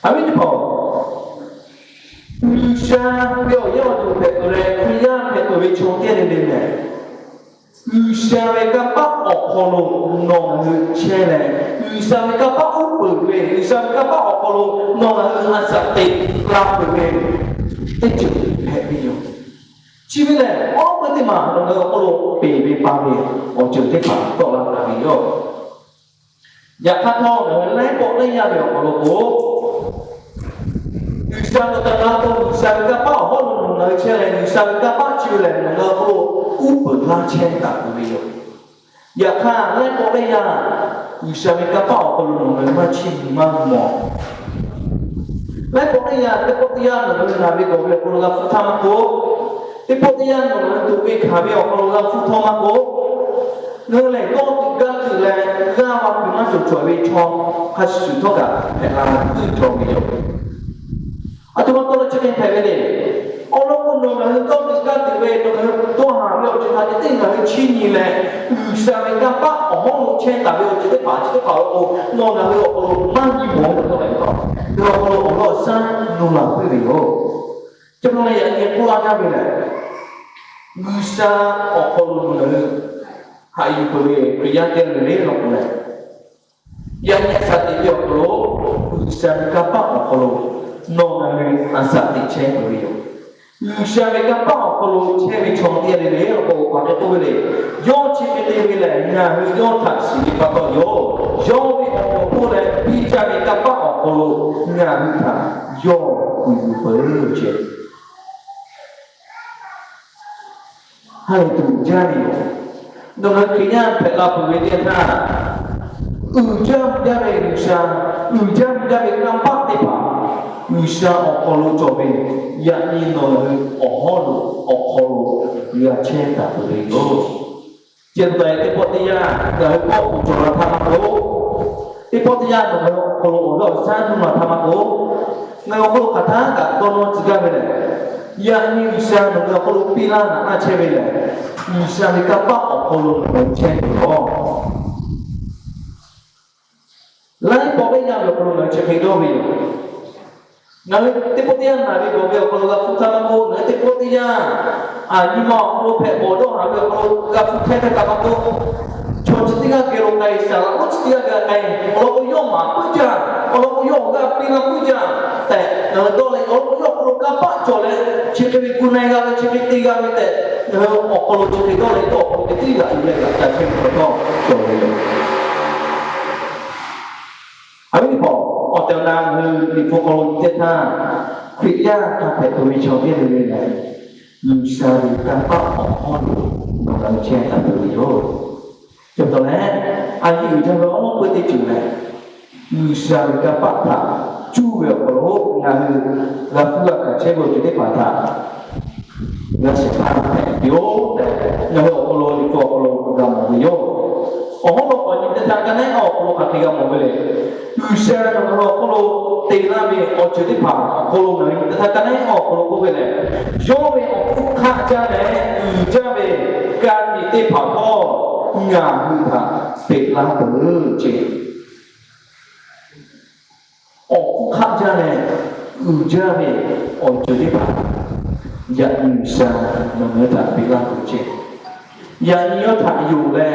Aˬ viˉ teˇ hpaˍ, G'uiˬsha ve awˬ yaˇ awˬ duˬ hpehꞈ peuˬ leh Hkriꞈ yaˇ hpehꞈ peuˬ ve chaw teˇ g'aˇ le le lehˬ, G'uiˬsha ve kanˇ paˆ awˬ hk'aw lo nawˬ ngaˬ hui chehˇ leh, G'uiˬsha ve kanˇ paˆ uˉ peunˍ ve, G'uiˬsha ve kanˇ paˆ awˬ hk'aw lo nawˬ ngaˬ hui a shaꞈ teꞈ la peuˬ ve teˇ ceuˬ hpehꞈ ve yoˬ. Chi ve lehˬ, awˬ pon teˇ maˬ nawˬ ngaˬ hui awˬ hk'aw lo peˬ ve pa ve awˬ ceuˬ teˇ hpaˍ tawˆ la taˍ ve yoˬ. Yaꞈ hk'aˇ htawˇ, ngaˬ hui laiˉ pawˆ laiˉ yaˇ ve awˬ hk'aw lo k'o, G'uiˬsha ve kanˇ paˆ awˬ hk'aw lo G'uiˬsha ve kanˇ paˆ awˬ hawˉ lo nawˬ ngaˬ hui chehˇ leh, G'uiˬsha ve kanˇ paˆ chi ve lehˬ nawˬ ngaˬ hui awˬ hk'aw lo uˉ peunˍ laˇ chehˇ taˍ peuˬ ve yoˬ. Yaꞈ hk'aˇ, laiˉ pawˆ laiˉ yaˇ G'uiˬsha ve kanˇ paˆ awˬ hk'aw lo nawˬ ngaˬ hui maˇ chiˇ nyi maˇ mawˬ. Laiˉ pawˆ laiˉ yaˇ teˇ pawˆ teˇ yanˇ nawˬ ngaˬ hui naˬ ve gawˬ ve awˬ hk'aw lo g'a hpfuhˇ htaˇ maˇ k'oˆ, teˇ pawˆ teˇ yanˇ nawˬ ngaˬ hui tuꞈ ve hkanˍ ve awˬ hk'aw lo g'a hpfuhˇ htawˇ maˇ k'oˆ, ngaˬ hui lehˬ dawˇ tuꞈ gaˇ tuꞈ leh g'aˇ va kuiˬ maˇ cawˬ cawˬ ve chaw hk'a shuˍ shuˍ htawˇ kaꞈ hpehꞈ la tuˬ cawˬ ve yoˬ. Aˬ htoꞈ ma tawˇ leh chi hk'e hpehꞈ ve le. Awˬ lawn k'o, nawˬ ngaˬ hui dawˇ tuꞈ gaˇ tuꞈ ve, nawˬ ngaˬ hui dawˇ haˍ ve awˬ ceuˬ htaꞈ ceh tiˉ ngaˬ hui chiˇ nyi leh, G'uiˬsha ve kanˇ paˆ awˬ hawˉ lo chehˇ taˍ ve awˬ ceuˬ teˇ hpaˍ chi teˇ hpaˍ awˬ k'o, nawˬ ngaˬ hui awˬ hk'aw lo maˇ nyi mawˬ ve pa taw, ngaˬ hui awˬ hk'aw lo awˬ lawn awˬ shaˉ nu laˬ puiˉ ve yoˬ. Chi pa taw leh yaꞈ nyi k'oˆ laˇ gaˇ ve lehˬ, G'uiˬsha awˬ hk'aw lo nawˬ ngaˬ hui haꞈ yuˬ peuˬ ve Hkriꞈ yaˇ teˇ g'aˇ le le law k'o lehˬ, yaꞈ nyi a shaꞈ teꞈ ve awˬ hk'aw lo, G'uiˬsha ve kanˇ paˆ awˬ hk'aw lo nawˬ ngaˬ hui a shaꞈ teꞈ chehˇ peuˬ ve yoˬ. G'uiˬsha ve kanˇ paˆ awˬ hk'aw lo chehˇ ve chaw teˇ g'aˇ le le awˬ hk'aw lo hk'aˬ hk'e k'oˆ ve le. Yawˇ chi hk'e te ve lehˬ, ngaˬ hui yawˇ htaꞈ shiˍ ve pa taw yoˬ. Yawˇ ve awˬ meꞈ awˬ hponˇ leh biˇ jaˇ ve kanˇ paˆ awˬ hk'aw lo ngaˬ hui htaꞈ yawˇ kuˬ yuˬ peuˬ ceˇ. Ha lehˬ tuˬ uiˍ jaˇ ve yoˬ. Nawˬ ngaˬ hui Hkriꞈ yaˇ hpehꞈ la peuˬ ve teˇ yanˇ htaˇ, uiˍ jaˇ ve G'uiˬsha, uiˍ jaˇ ve kanˇ paˆ teˇ hpaˍ G'uiˬsha awˬ hk'aw lo cawˬ ve, yaꞈ nyi nawˬ ngaˬ hui awˬ hawˉ lo awˬ hk'aw lo g'a chehˇ taˍ peuˬ ve yoˬ. Chi pa taw teˇ pawˆ teˇ yanˇ ngaˬ hui kawˆ k'o cawˬ la htaˇ maˇ k'oˆ, teˇ pawˆ teˇ yanˇ nawˬ ngaˬ hui awˬ hk'aw lo awˬ g'aˇ awˬ shaˉ nuˇ la htaˇ maˇ k'oˆ, ngaˬ hui awˬ hk'aw lo hk'aˬ htaˇ kaꞈ dawˇ nawˇ tcuh gaˇ ve lehˬ, yaꞈ nyi G'uiˬsha nawˬ ngaˬ hui awˬ hk'aw lo piˇ laˇ naꞈ laˇ chehˇ ve lehˬ, G'uiˬsha ve kanˇ paˆ awˬ hk'aw lo nawˬ ngaˬ hui chehˇ ve yoˬ. Laiˉ pawˆ laiˉ yaˇ ve awˬ hk'aw lo ngaˬ hui chi hk'e dawˇ ve yoˬ. Ngaˬ hui teˇ pawˆ teˇ yanˇ naˬ ve gawˬ ve awˬ hk'aw lo g'a hpfuhˇ htaˇ maˇ k'oˆ, ngaˬ hui teˇ pawˆ teˇ yanˇ a nyi ma awˬ hk'aw lo hpehꞈ bawˬ dawˇ haˍ ve awˬ hk'aw lo g'a hpfuhˇ hkehˇ htaˇ kaꞈ maˇ k'oˆ, chaw chi teˇ g'aˇ geh lo k'ai, saˍ laꞈ oˉ chi teˇ g'aˇ geh k'ai, awˬ lawn k'o yawˇ maˍ puiˉ jaˇ, awˬ lawn k'o yawˇ awˬ g'aˇ piˇ laˇ puiˉ jaˇ tehꞈ ngaˬ hui dawˇ leh, awˬ lawn k'o yawˇ awˬ hk'aw lo kanˇ paˆ cawˬ leh chi hk'e ve gu na-e g'a ve, chi hk'e te g'a ve tehꞈ ngaˬ hui awˬ hk'aw lo chi hk'e dawˇ leh, yawˇ awˬ hk'aw lo teˇ g'aˇ yuˬ leh g'a ca chehˇ ve pa taw cawˬ ve yoˬ. Aˬ viˉ teˇ hpaˍ, awˬ tehˬ awˬ na ngaˬ hui Liꞈ hpu hk'aw lo nyi teˇ htaˇ, Hkriꞈ yaˇ hk'a hpehꞈ tuˬ ve chaw teˇ g'aˇ le le lehˬ, G'uiˬsha ve kanˇ paˆ awˬ hawˉ lo nawˬ ngaˬ hui chehˇ taˍ peuˬ ve yoˬ. Chi pa taw leh, a yiˇ uiˍ jaˇ ve awˉ lawˉ peuˇ teˇ ceuˬ lehˬ, G'uiˬsha ve kanˇ paˆ htaꞈ cuˇ ve awˬ hk'aw lo ngaˬ hui g'a hpuˇ g'a hkanˍ chehˇ ve awˬ ceuˬ teˇ hpaˍ htaꞈ g'a shehˍ hpaˇ hpehꞈ piˇ-oˆ tehꞈ, ngaˬ hui awˬ hk'aw lo Liꞈ hpu awˬ hk'aw lo g'a mawˬ ve yoˬ. Awˬ hawˉ lo k'awꞈ nyi teˇ htaˇ, ka naˉ awˬ hk'aw lo hk'aˬ hk'e g'a mawˬ ve le. G'uiˬsha nawˬ ngaˬ hui awˬ hk'aw lo te laˇ ve awˬ ceuˬ teˇ hpaˍ awˬ hk'aw lo ngaˬ hui nyi teˇ htaˇ, ka naˉ awˬ hk'aw lo k'oˆ ve lehˬ, yawˇ ve awˬ hpfuhˇ hk'aˆ jaˇ leh uiˍ jaˇ ve ka tiꞈ teˇ hpaˍ htawˇ ngaˬ hui htaꞈ peꞈ laˇ peuˬ ceˇ. Awˬ hpfuhˇ hk'aˆ jaˇ leh uiˍ jaˇ ve awˬ ceuˬ teˇ hpaˍ, yaꞈ nyi G'uiˬsha nawˬ ngaˬ hui htaꞈ peꞈ laˇ peuˬ ceˇ. Yaꞈ nyi yawˇ htaꞈ yonˍ leh,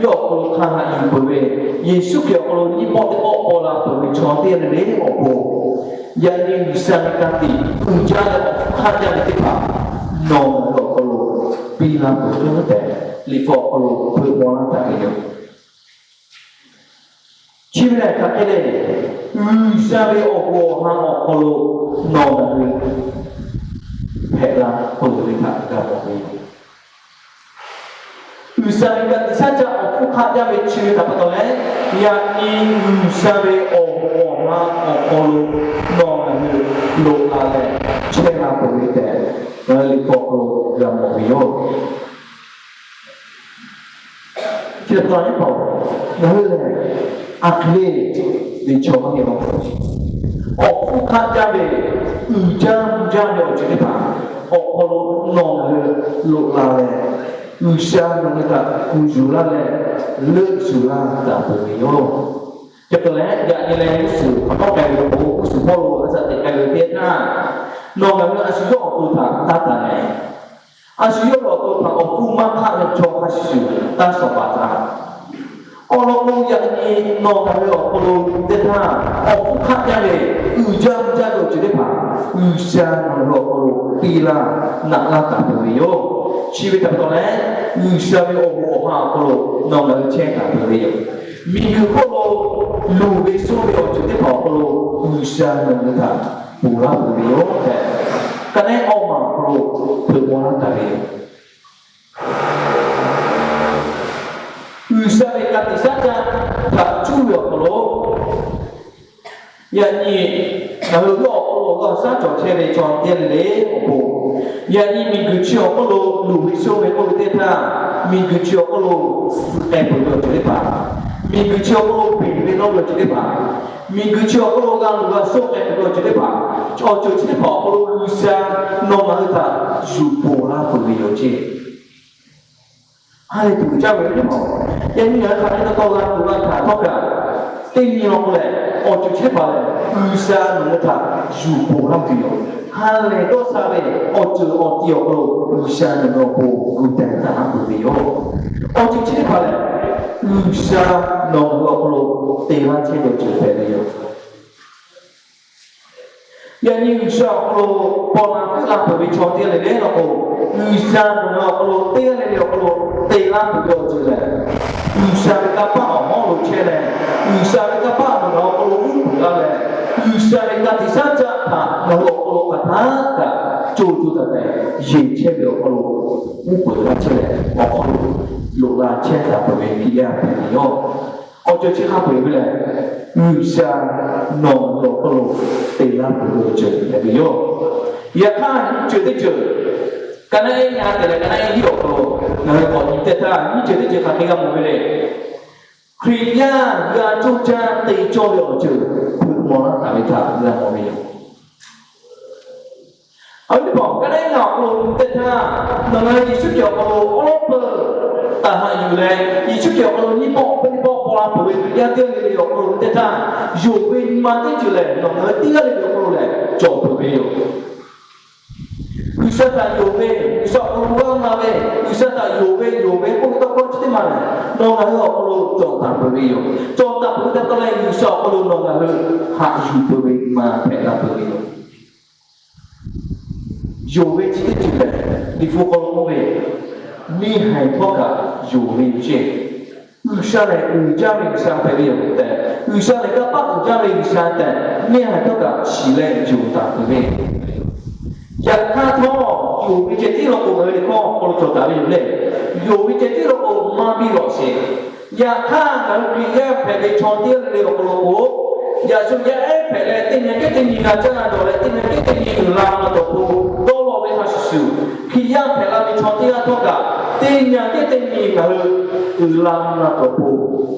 yawˇ awˬ hk'aw lo hk'a haꞈ yuˬ peuˬ ve, Yeˍsuˆ Hkriꞈ awˬ hk'aw lo nyiˇ pawˆ teˇ pawˆ paw la peuˬ ve chaw teˇ g'aˇ le le awˬ pon, yaꞈ nyi G'uiˬsha ve ka tiꞈ uiˍ jaˇ leh awˬ hpfuhˇ hk'aˆ jaˇ ve teˇ hpaˍ nawˬ ngaˬ hui awˬ hk'aw lo piˇ laˇ peuˬ tehꞈ, Liꞈ hpu awˬ hk'aw lo hpeuꞈ maw laˇ taˍ ve yoˬ. Chi ve lehˬ hk'aˬ hk'e le, G'uiˬsha ve awˬ bon awˬ ha awˬ hk'aw lo nawˬ ngaˬ hui hpehꞈ la peuˬ ve htaꞈ g'a mawˬ ve yoˬ. G'uiˬsha ve ka tiꞈ shaˉ caˆ awˬ hpfuhˇ hk'aˆ jaˇ ve chi ve htaꞈ pa taw leh, yaꞈ nyi G'uiˬsha ve awˬ moˍ awˬ ha awˬ hk'aw lo nawˬ ngaˬ hui loꞈ la leh chehˇ la peuˬ ve tehꞈ, ngaˬ hui liꞈ hpu awˬ hk'aw lo g'a mawˬ ve yoˬ. Chi pa taw, ngaˬ hui lehˬ aˬ hk'e le ve chaw maˇ heˆ law. Awˬ hpfuhˇ hk'aˆ jaˇ ve, uiˍ jaˇ mvuh jaˇ ve awˬ ceuˬ teˇ hpaˍ awˬ hk'aw lo nawˬ ngaˬ hui loꞈ la leh, G'uiˬsha nawˬ ngaˬ hui htaꞈ kuˬ yuˬ laˇ leh, leuˆ yuˬ laˇ taˍ peuˬ ve yoˬ. Chi pa taw leh, yaꞈ nyi leh g'uˇ suhˍ hk'aˬ hk'e k'ai ve lo k'o, g'uˇ suhˍ hpawˇ lo a shaꞈ teꞈ k'ai ve teˇ htaˇ, nawˬ ngaˬ hui a shu yawˇ awˬ to htaꞈ taˇ taˍ leh, a shu yawˇ ve awˬ to htaꞈ awˬ hpfuhˇ maˇ hk'aˆ ve chaw hk'a shuˍ shuˍ taˇ shawˍ paˍ taˍ. Awˬ lawn k'o, yaꞈ nyi nawˬ ngaˬ hui awˬ hk'aw lo teˇ htaˇ, awˬ hpfuhˇ hk'aˆ jaˇ ve, uiˍ jaˇ mvuh jaˇ ve awˬ ceuˬ teˇ hpaˍ G'uiˬsha nawˬ ngaˬ hui awˬ hk'aw lo piˇ laˇ naꞈ laˇ taˍ peuˬ ve yoˬ. Chi ve htaꞈ pa taw leh, G'uiˬsha ve awˬ moˍ awˬ ha awˬ hk'aw lo nawˬ ngaˬ hui chehˇ taˍ peuˬ ve yoˬ. Miˬguiˬ hk'oˆ lo luˬ ve suh ve awˬ ceuˬ teˇ hpaˍ awˬ hk'aw lo G'uiˬsha nawˬ ngaˬ hui htaꞈ ponˬ laˇ peuˬ ve yoˬ tehꞈ, ka naˉ awˇ maˬ awˬ hk'aw lo hpeuꞈ maw laˇ taˍ ve yoˬ. G'uiˬsha ve ka tiꞈ shaˉ caˆ htaꞈ cuˇ ve awˬ hk'aw lo, yaꞈ nyi ngaˬ hui ve awˬ hk'aw lo g'a shaˉ cawˬ chehˇ ve chaw teˇ g'aˇ le le awˬ pon, yaꞈ nyi miˬguiˬ chi awˬ hk'oˆ lo luˬ ve suh ve k'oˆ ve teˇ htaˇ, miˬguiˬ chi awˬ hk'oˆ lo suh k'ai peuˬ ve awˬ ceuˬ teˇ hpaˍ, miˬguiˬ chi awˬ hk'oˆ lo peꞈ ve laˇ ve awˬ ceuˬ teˇ hpaˍ, miˬguiˬ chi awˬ hk'oˆ lo g'a luˬ g'a suh k'ai peuˬ ve awˬ ceuˬ teˇ hpaˍ, awˬ ceuˬ chi teˇ hpaˍ awˬ hk'aw lo G'uiˬsha nawˬ ngaˬ hui htaꞈ yuˬ ponˬ laˇ peuˬ ve yoˬ ceˇ. Ha lehˬ tuˬ uiˍ jaˇ ve teˇ hpaˍ, yaꞈ nyi ngaˬ hui hk'aˬ hk'e taw taw g'a tuˬ g'a hkanˍ htawˇ kaꞈ, teˇ nyi law k'o lehˬ, awˬ ceuˬ chi teˇ hpaˍ lehˬ G'uiˬsha nawˬ ngaˬ hui htaꞈ yuˬ ponˬ laˇ tuˬ yoˬ. Ha lehˬ dawˇ sha ve awˬ ceuˬ awˬ ti awˬ hk'aw lo G'uiˬsha nawˬ ngaˬ hui awˬ pon gu teh taˍ laˇ peuˬ ve yoˬ. Awˬ ceuˬ chi teˇ hpaˍ lehˬ, G'uiˬsha nawˬ ngaˬ hui awˬ hk'aw lo te laˇ chehˇ ve awˬ ceuˬ hpehꞈ ve yoˬ. Yaꞈ nyi G'uiˬsha awˬ hk'aw lo paw la hkuˆ la peuˬ ve chaw teˇ g'aˇ le le law k'o, G'uiˬsha nawˬ ngaˬ hui awˬ hk'aw lo teˇ g'aˇ le le awˬ hk'aw lo te laˇ peuˬ ve awˬ ceuˬ lehˬ, G'uiˬsha ve kanˇ paˆ awˬ hawˉ lo chehˇ leh, G'uiˬsha ve kanˇ paˆ nawˬ ngaˬ hui awˬ hk'aw lo uˉ peunˍ laˇ leh, G'uiˬsha ve ka tiꞈ shaˉ caˆ htaꞈ nawˬ hui awˬ hk'aw lo hk'aˬ htaˇ kaꞈ co co taiˍ taiˍ yeˬ chehˇ ve awˬ hk'aw lo uˉ peunˍ laˇ chehˇ leh, awˬ hk'aw lo loꞈ la chehˇ taˍ peuˬ ve Hkriꞈ yaˇ hpehꞈ ve yoˬ. Awˬ ceuˬ chi hk'a peu-eˬ ve lehˬ, G'uiˬsha nawˬ ngaˬ hui awˬ hk'aw lo te laˇ peuˬ ve awˬ ceuˬ hpehꞈ ve yoˬ. Yaꞈ hk'aˇ nyiˇ ceuˬ teˇ ceuˬ, ka naˉ ehˉ nyiˇ ha tehꞈ leh ka naˉ ehˉ hiˉ awˬ hk'aw lo ngaˬ hui k'awꞈ nyi teˇ htaˇ, nyiˇ ceuˬ teˇ ceuˬ hk'aˬ hk'e g'a mawˬ ve le. Hkriꞈ yaˇ g'a coˇ caˇ te cawˇ ve awˬ ceuˬ hpeuꞈ maw laˇ taˍ ve htaꞈ g'a mawˬ ve yoˬ. Awˬ viˉ teˇ hpaˍ, ka naˉ ehˉ awˬ hk'aw lo teˇ htaˇ, nawˬ ngaˬ hui Yeˍsuˆ Hkriꞈ awˬ hk'aw lo awˉ lawˉ peuˬ taˍ haꞈ yuˬ leh, Yeˍsuˆ Hkriꞈ awˬ hk'aw lo nyiˇ pawˆ peuˇ nyiˇ pawˆ paw la peuˬ ve Hkriꞈ yaˇ teˇ g'aˇ le le awˬ hk'aw lo teˇ htaˇ, yonˍ ve nyi ma teˇ ceuˬ lehˬ, nawˬ ngaˬ hui teˇ g'aˇ le le awˬ hk'aw lo lehˬ cawˬ peuˬ ve yoˬ. G'uiˬsha htaꞈ yonˍ ve, G'uiˬsha awˬ hk'aw lo g'aˇ na ve, G'uiˬsha htaꞈ yonˍ ve yonˍ ve k'oˆ ve tawˇ hkawˇ chi teˇ maˬ lehˬ, nawˬ ngaˬ hui awˬ hk'aw lo cawˬ taˍ peuˬ ve yoˬ. Cawˬ taˍ peuˬ ve htaꞈ pa taw leh, G'uiˬsha awˬ hk'aw lo nawˬ ngaˬ hui haꞈ yuˬ peuˬ ve nyi ma hpehꞈ la peuˬ ve yoˬ. Yonˍ ve chi teˇ ceuˬ lehˬ, Liꞈ hpu hk'aw lo k'oˆ ve, neˇ haiˬ htawˇ kaꞈ yonˍ ve yoˬ ceˇ. G'uiˬsha lehˬ uiˍ jaˇ ve G'uiˬsha hpehꞈ ve yoˬ tehꞈ, G'uiˬsha lehˬ kanˇ paˆ uiˍ jaˇ ve G'uiˬsha tehꞈ, neˇ haiˬ htawˇ kaꞈ shiˍ leh yonˍ taˍ peuˬ ve. Yaꞈ hk'aˇ htawˇ, yonˍ ve ceh tiˉ law k'o, ngaˬ hui liꞈ hkawˇ awˬ hk'aw lo cawˬ taˍ ve yoˬ le. Yonˍ ve ceh tiˉ law k'o, maˇ biˇ lawꞈ sheˍ. Yaꞈ hk'aˇ, ngaˬ hui Hkriꞈ yaˇ hpehꞈ ve chaw teˇ g'aˇ le le awˬ hk'aw lo k'o, yaꞈ shu yaˇ ehˉ hpehꞈ leh teˇ nyi kehˉ teˇ nyi g'a caˇ dawˬ leh, teˇ nyi kehˉ teˇ nyi uiˍ la mvuh la tuˬ awˬ pon dawˇ law ve hk'a shuˍ shuˍ, Hkriꞈ yaˇ hpehꞈ la ve chaw teˇ g'aˇ htawˇ kaꞈ, teˇ nyi kehˉ teˇ nyi ngaˬ hui uiˍ la mvuh la tuˬ awˬ pon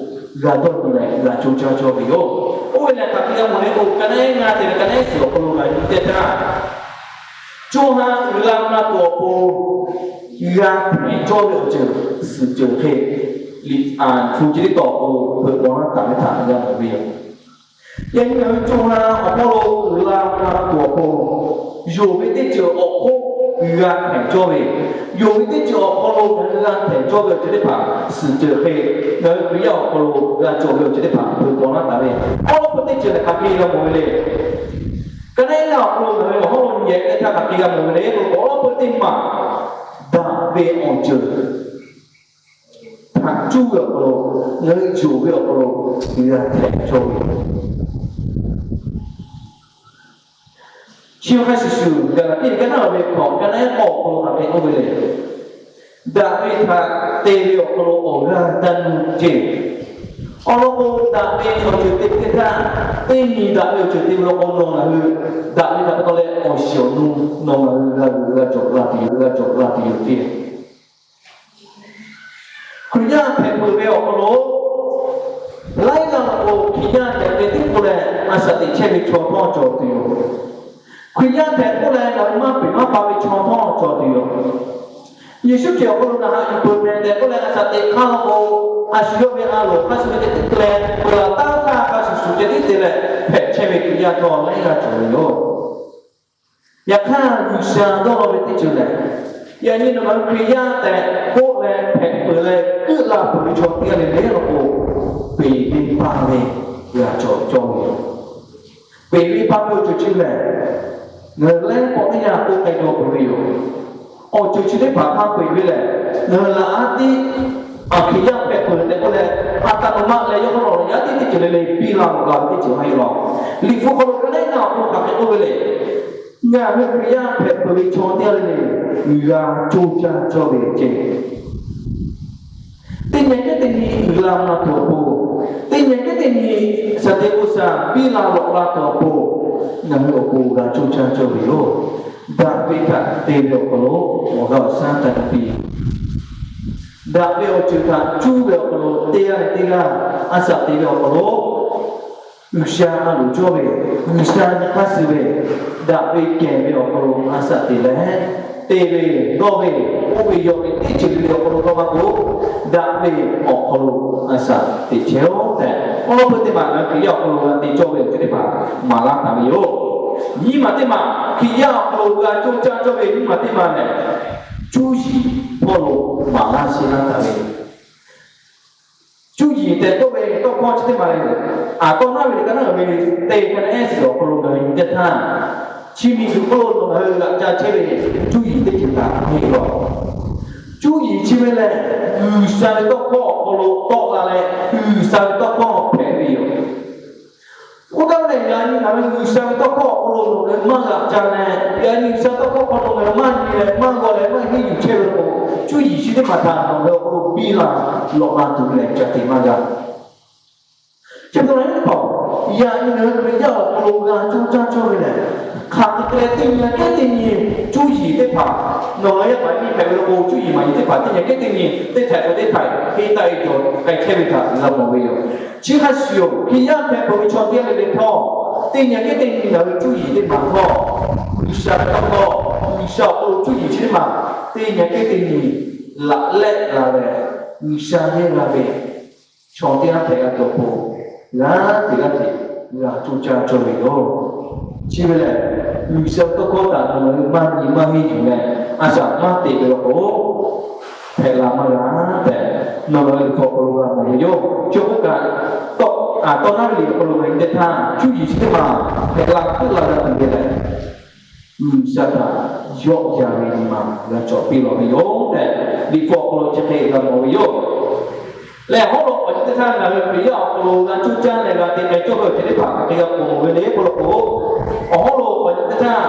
g'a dawˇ nyi leh g'a co caˇ cawˇ ve yoˬ. Oˇ ve lehˬ, hk'aˬ hk'e g'a mawˬ le k'o, ka naˉ ehˉ ngaˇ te leh ka naˉ ehˉ suhˍ awˬ hk'aw lo ngaˬ hui nyi teˇ htaˇ, co ha uiˍ la mvuh la tuˬ awˬ pon g'a hpehꞈ cawˇ ve awˬ ceuˬ suhˍ ceuˬ hk'e, Liꞈ hpu chi teˇ tawn awˬ hk'aw lo hpeuꞈ maw laˇ taˍ ve htaꞈ g'a mawˬ ve yoˬ. Yaꞈ nyi ngaˬ hui co ha awˬ hk'aw lo uiˍ la mvuh la tuˬ awˬ pon, yonˍ ve teˇ ceuˬ awˬ hk'oˆ g'a hpehꞈ cawˇ ve, yonˍ ve teˇ ceuˬ awˬ hk'aw lo ngaˬ hui g'a hpehꞈ cawˇ ve awˬ ceuˬ teˇ hpaˍ suhˍ ceuˬ hk'e, ngaˬ hui Hkriꞈ yaˇ awˬ hk'aw lo g'a cawˬ ve awˬ ceuˬ teˇ hpaˍ hpeuꞈ maw laˇ taˍ ve, awˉ lawˉ peuˇ teˇ ceuˬ lehˬ hk'aˬ hk'e g'a mawˬ ve le. Ka naˉ ehˉ awˬ hk'aw lo ngaˬ hui awˬ hawˉ lo nyi yehˬ teˇ htaˇ hk'aˬ hk'e g'a mawˬ ve le k'o, awˉ lawˉ peuˇ teˇ maˬ daꞈ ve awˬ ceuˬ htaꞈ cuˇ ve awˬ hk'aw lo, ngaˬ hui yonˍ ve awˬ hk'aw lo g'a hpehꞈ cawˇ ve chi hk'a shuˍ shuˍ, Gaˍlaˍtiˆ liꞈ ka naˉ ve hkawꞈ ka naˉ ehˉ k'awˇ awˬ hk'aw lo hk'aˬ hk'e k'oˆ ve le. Daꞈ ve htaꞈ te ve awˬ hk'aw lo awˬ g'aˇ taˇ nuˇ ceˇ. Awˬ lawn k'o, daꞈ ve awˬ ceuˬ te teˇ htaˇ, teˇ nyi daꞈ ve awˬ ceuˬ te ve law k'o, nawˬ ngaˬ hui daꞈ ve htaꞈ pa taw leh awˬ shiˍ awˬ nu nawˬ ngaˬ hui g'a g'a cawˬ la tuˬ yoˬ, g'a cawˬ la tuˬ yoˬ ceˇ. Hkriꞈ yaˇ hpehꞈ peuˬ ve awˬ hk'aw lo, laiˉ g'aˇ law k'o Hkriꞈ yaˇ hpehꞈ ve teˇ k'oˆ leh a shaꞈ teꞈ chehˇ ve chaw htawˇ cawˬ tuˬ yoˬ. Hkriꞈ yaˇ hpehꞈ k'oˆ leh ngaˬ hui maˇ peꞈ maˇ pa ve chaw htawˇ cawˬ tuˬ yoˬ. Yeˍsuˆ Hkriꞈ awˬ hk'aw lo ngaˬ haꞈ yuˬ peuˬ meh tehꞈ k'oˆ leh a shaꞈ teꞈ hk'aˇ law k'o, a shu yawˇ ve a loˍ hk'a shuˍ ve teˇ ceuˬ leh peuˬ laˬ taˉ htaˇ hk'a shuˍ shuˍ ceh tiˉ te leh hpehꞈ chehˇ ve Hkriꞈ yaˇ htawˇ laiˉ g'aˇ cawˬ ve yoˬ. Yaꞈ hk'aˇ G'uiˬsha dawˇ law ve teˇ ceuˬ lehˬ, yaꞈ nyi nawˬ ngaˬ hui Hkriꞈ yaˇ tehꞈ k'oˆ leh hpehꞈ peuˬ leh keuˆ la peuˬ ve chaw teˇ g'aˇ le le law k'o, peˍ venˇ baˆ ve g'a cawˬ cawˇ ve yoˬ. Peˍ venˇ baˆ ve awˬ ceuˬ chi lehˬ, ngaˬ hui laiˉ pawˆ teˇ yanˇ k'oˆ k'ai jaw peuˬ ve yoˬ. Awˬ ceuˬ chi teˇ hpaˍ hk'a peu-eˬ ve lehˬ, ngaˬ hui laꞈ aˉ tiˉ a Hkriꞈ yaˇ hpehꞈ peuˬ tehꞈ k'oˆ leh, a htaꞈ nawˬ maˇ leh yawˇ hk'aw lo yaˇ tiˉ teˇ ceuˬ le le piˇ la law g'a ve teˇ ceuˬ maˇ heˆ law. Liꞈ hpu hk'aw lo ka neˉ na awˬ hk'aw lo hk'aˬ hk'e k'oˆ ve le. Ngaˬ hui Hkriꞈ yaˇ hpehꞈ peuˬ ve chaw teˇ g'aˇ le le, g'a coˇ caˇ cawˇ ve ceˇ. Teˇ nyi kehˉ teˇ nyi uiˍ la ma tuˬ awˬ pon, teˇ nyi kehˉ teˇ nyi shaˍ te k'o shaˍ piˇ la lawꞈ la tuˬ awˬ pon, ngaˬ hui awˬ pon g'a coˇ caˇ cawˇ ve yoˬ. Daꞈ ve htaꞈ te ve awˬ hk'aw lo awˬ g'aˇ awˬ shaˉ taˇ piˇ. Daꞈ ve awˬ ceuˬ htaꞈ cuˇ ve awˬ hk'aw lo teˇ g'aˇ leh teˇ g'aˇ a shaꞈ te ve awˬ hk'aw lo G'uiˬsha a loˍ cawˇ ve, G'uiˬsha nyi hk'aˇ suh ve, daꞈ ve kehˬ ve awˬ hk'aw lo a shaꞈ teꞈ leh, te ve, dawˇ ve, oˇ ve yawˇ ve teˇ ceuˬ le le awˬ hk'aw lo dawˇ maˇ k'o, daꞈ ve awˬ hk'aw lo a shaꞈ teꞈ chehˇ-oˆ tehꞈ, awˬ lawn peu teˇ maˬ ngaˬ hui Hkriꞈ yaˇ awˬ hk'aw lo g'a te cawˇ ve awˬ ceuˬ teˇ hpaˍ maˍ laˇ taˍ ve yoˬ. Nyiˇ maˬ teˇ maˬ Hkriꞈ yaˇ awˬ hk'aw lo g'a coˇ caˇ cawˇ ve nyiˇ maˬ teˇ maˬ lehˬ, cuˇ yiˍ hpawˇ lo maˍ laˇ sheˍ laˇ taˍ ve Cuˇ yiˍ tehꞈ k'oˆ ve tawˇ hkawˇ chi teˇ maˬ le, aˬ tawˇ naˉ ve le ka naˉ ve te ka naˉ ehˉ shiˍ awˬ hk'aw lo ngaˬ hui nyi teˇ htaˇ, chi miˬguiˬ hk'oˆ lo nawˬ ngaˬ hui g'aꞈ ca chehˇ ve cuˇ yiˍ teˇ ceuˬ htaꞈ hk'e law. Cuˇ yiˍ chi ve lehˬ, G'uiˬsha ve tawˇ hkawˇ awˬ hk'aw lo tawˆ la leh, G'uiˬsha ve tawˇ hkawˇ hpehꞈ ve yoˬ. Oˇ kaˇ ve lehˬ, yaꞈ nyi ngaˬ hui G'uiˬsha ve tawˇ hkawˇ awˬ hk'aw lo nawˬ ngaˬ hui maˇ g'aꞈ ca leh, yaꞈ nyi G'uiˬsha tawˇ hkawˇ hk'aw lo ngaˬ hui maˇ nyi leh maˇ g'aw leh maˇ henˇ yuˬ chehˇ ve k'o, cuˇ yiˍ chi teˇ hpaˍ htaꞈ nawˬ ngaˬ hui awˬ hk'aw lo biˇ la lawꞈ la tuˬ ve lehˬ, ca te maˇ g'a. Chi pa taw lehˬ, yaꞈ nyi ngaˬ hui Hkriꞈ yaˇ awˬ hk'aw lo g'a coˇ caˇ cawˇ ve lehˬ, hk'aˬ hk'e te leh teˇ nyi kehˉ teˇ nyi cuˇ yiˍ teˇ hpaˍ, nawˬ ngaˬ yaˇ paˍ nyiˇ hpehꞈ ve law k'o, cuˇ yiˍ maˍ yiˍ teˇ hpaˍ teˇ nyi kehˉ teˇ nyi teˇ htaꞈ k'o teˇ hpaˍ henˇ taˆ e cawˬ k'ai chehˇ ve htaꞈ g'a mawˬ ve yoˬ. Chi hk'a shuˍ yoˬ, Hkriꞈ yaˇ hpehꞈ peuˬ ve chaw teˇ g'aˇ le le htawˇ, teˇ nyi kehˉ teˇ nyi ngaˬ hui cuˇ yiˍ teˇ maˬ htawˇ, G'uiˬsha ve tawˇ hkawˇ, G'uiˬsha awˬ hk'aw lo cuˇ yiˍ chi teˇ maˬ teˇ nyi kehˉ teˇ nyi laꞈ lehˆ la leh, G'uiˬsha yehˇ g'a ve chaw teˇ g'aˇ hpehꞈ g'a tuˬ awˬ pon, g'aˇ hteꞈ g'aˇ hteꞈ g'a coˇ caˇ cawˇ ve yoˬ. Chi ve lehˬ, G'uiˬsha ve tawˇ hkawˇ htaꞈ nawˬ ngaˬ hui maˇ nyi maˇ henˇ yuˬ leh, a shaꞈ maˇ teꞈ ve law k'o, hpehꞈ la maˇ g'a tehꞈ, nawˬ ngaˬ hui liꞈ hpu awˬ hk'aw lo g'a mawˬ ve yoˬ. Chi k'oˆ kaꞈ, tawˇ naˉ ve liꞈ awˬ hk'aw lo ngaˬ hui teˇ htaˇ, cuˇ yiˍ chi teˇ maˬ hpehꞈ la hk'oˆ la g'a tuˬ ve lehˬ, G'uiˬsha htaꞈ yawˆ yan ve nyi ma g'a cawˬ piˇ lawˬ ve yoˬ tehꞈ, liꞈ hpu awˬ hk'aw lo chi hk'e g'a mawˬ ve yoˬ. Lehˬ, awˬ hawˉ lo awˬ ceuˬ teˇ htaˇ ngaˬ hui Hkriꞈ yaˇ awˬ hk'aw lo g'a coˇ caˇ leh g'a te k'ai cawˇ ve awˬ ceuˬ teˇ hpaˍ hk'aˬ hk'e g'a mawˬ ve le k'oˆ law k'o, awˬ hawˉ lo awˬ ceuˬ teˇ htaˇ,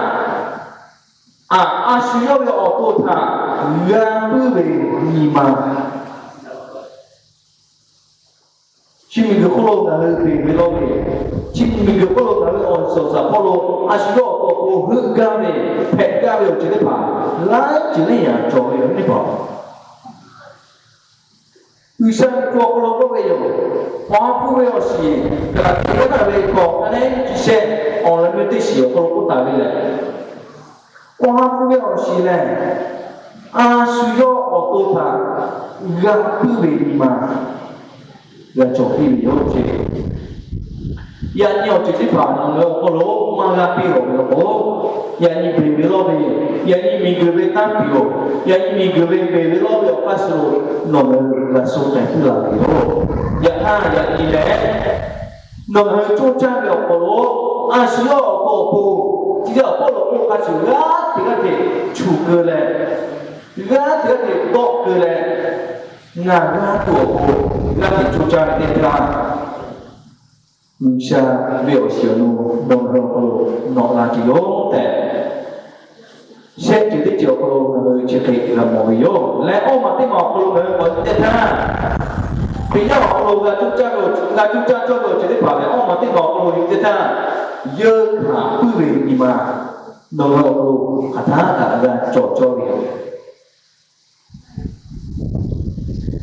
a, a shu yawˇ ve awˬ to htaꞈ g'a puiˉ ve nyi ma Chi miˬguiˬ hk'oˆ lo ngaˬ hui beˬ ve lawˇ ve, chi miˬguiˬ hk'oˆ lo ngaˬ hui awˬ suhˍ awˬ shaˍ hpawˇ lo a shu yawˇ awˬ to awˬ pon heuˆ gaˇ ve, hpehꞈ gaˇ ve awˬ ceuˬ teˇ hpaˍ laiˉ ceuˬ leh yaꞈ cawˬ ve yoˬ teˇ hpaˍ. G'uiˬsha ve hpu awˬ hk'aw lo k'oˆ ve yoˬ. Awˬ ha hpu ve awˬ shiˍ, Gaˍlaˍtiˆ yaˇ htaˇ ve hkawꞈ ka neˉ chi shehˆ awˬ lawn meuˇ teˇ shiˍ awˬ hk'aw lo k'oˆ taˍ ve lehˬ, awˬ ha hpu ve awˬ shiˍ lehˬ, a shu yawˇ awˬ to htaꞈ g'a puiˉ ve nyi ma g'a cawˬ piˇ ve yoˬ ceˇ. Yaꞈ nyi awˬ ceuˬ teˇ hpaˍ nawˬ ngaˬ hui awˬ hk'aw lo maˇ g'a piˇ lawˬ ve law k'o, yaꞈ nyi beˬ ve lawˇ ve, yaꞈ nyi miˬguiˬ ve tanˇ tuˬ yoˬ. Yaꞈ nyi miˬguiˬ ve beˬ ve lawˇ ve awˬ hk'aˇ suh lo nawˬ ngaˬ hui g'a sho k'ai puiˉ la ve yoˬ. Yaꞈ hk'aˇ yaꞈ nyi lehˬ, nawˬ ngaˬ hui coˇ caˇ ve awˬ hk'aw lo a shu yawˇ awˬ to awˬ pon, chi teˇ awˬ hk'aw lo k'oˆ hk'a shuˍ g'aˇ hteꞈ g'aˇ hteꞈ chuˬ keu leh, g'aˇ hteꞈ g'aˇ hteꞈ dawˆ keu leh, ngaˬ g'aˇ tuˬ awˬ pon g'aˇ hteꞈ coˇ caˇ ve teˇ htaˇ, G'uiˬsha ve awˬ shiˍ awˬ nu nawˬ ngaˬ hui awˬ hk'aw lo nawꞈ la tuˬ yoˬ tehꞈ, shehˆ ceuˬ teˇ ceuˬ awˬ hk'aw lo ngaˬ hui chi hk'e g'a mawˬ ve yoˬ. Leh awˇ maˬ teˇ maˬ awˬ hk'aw lo ngaˬ hui k'awꞈ nyi teˇ htaˇ, Hkriꞈ yaˇ awˬ hk'aw lo g'a cuˇ caˇ cawˇ ve awˬ ceuˬ teˇ hpaˍ lehˬ, awˇ maˬ teˇ maˬ awˬ hk'aw lo nyi teˇ htaˇ, yeunˇ hkanˍ puiˉ ve nyi ma nawˬ ngaˬ hui awˬ hk'aw lo hk'aˬ htaˇ kaꞈ g'a cawˬ cawˇ ve yoˬ.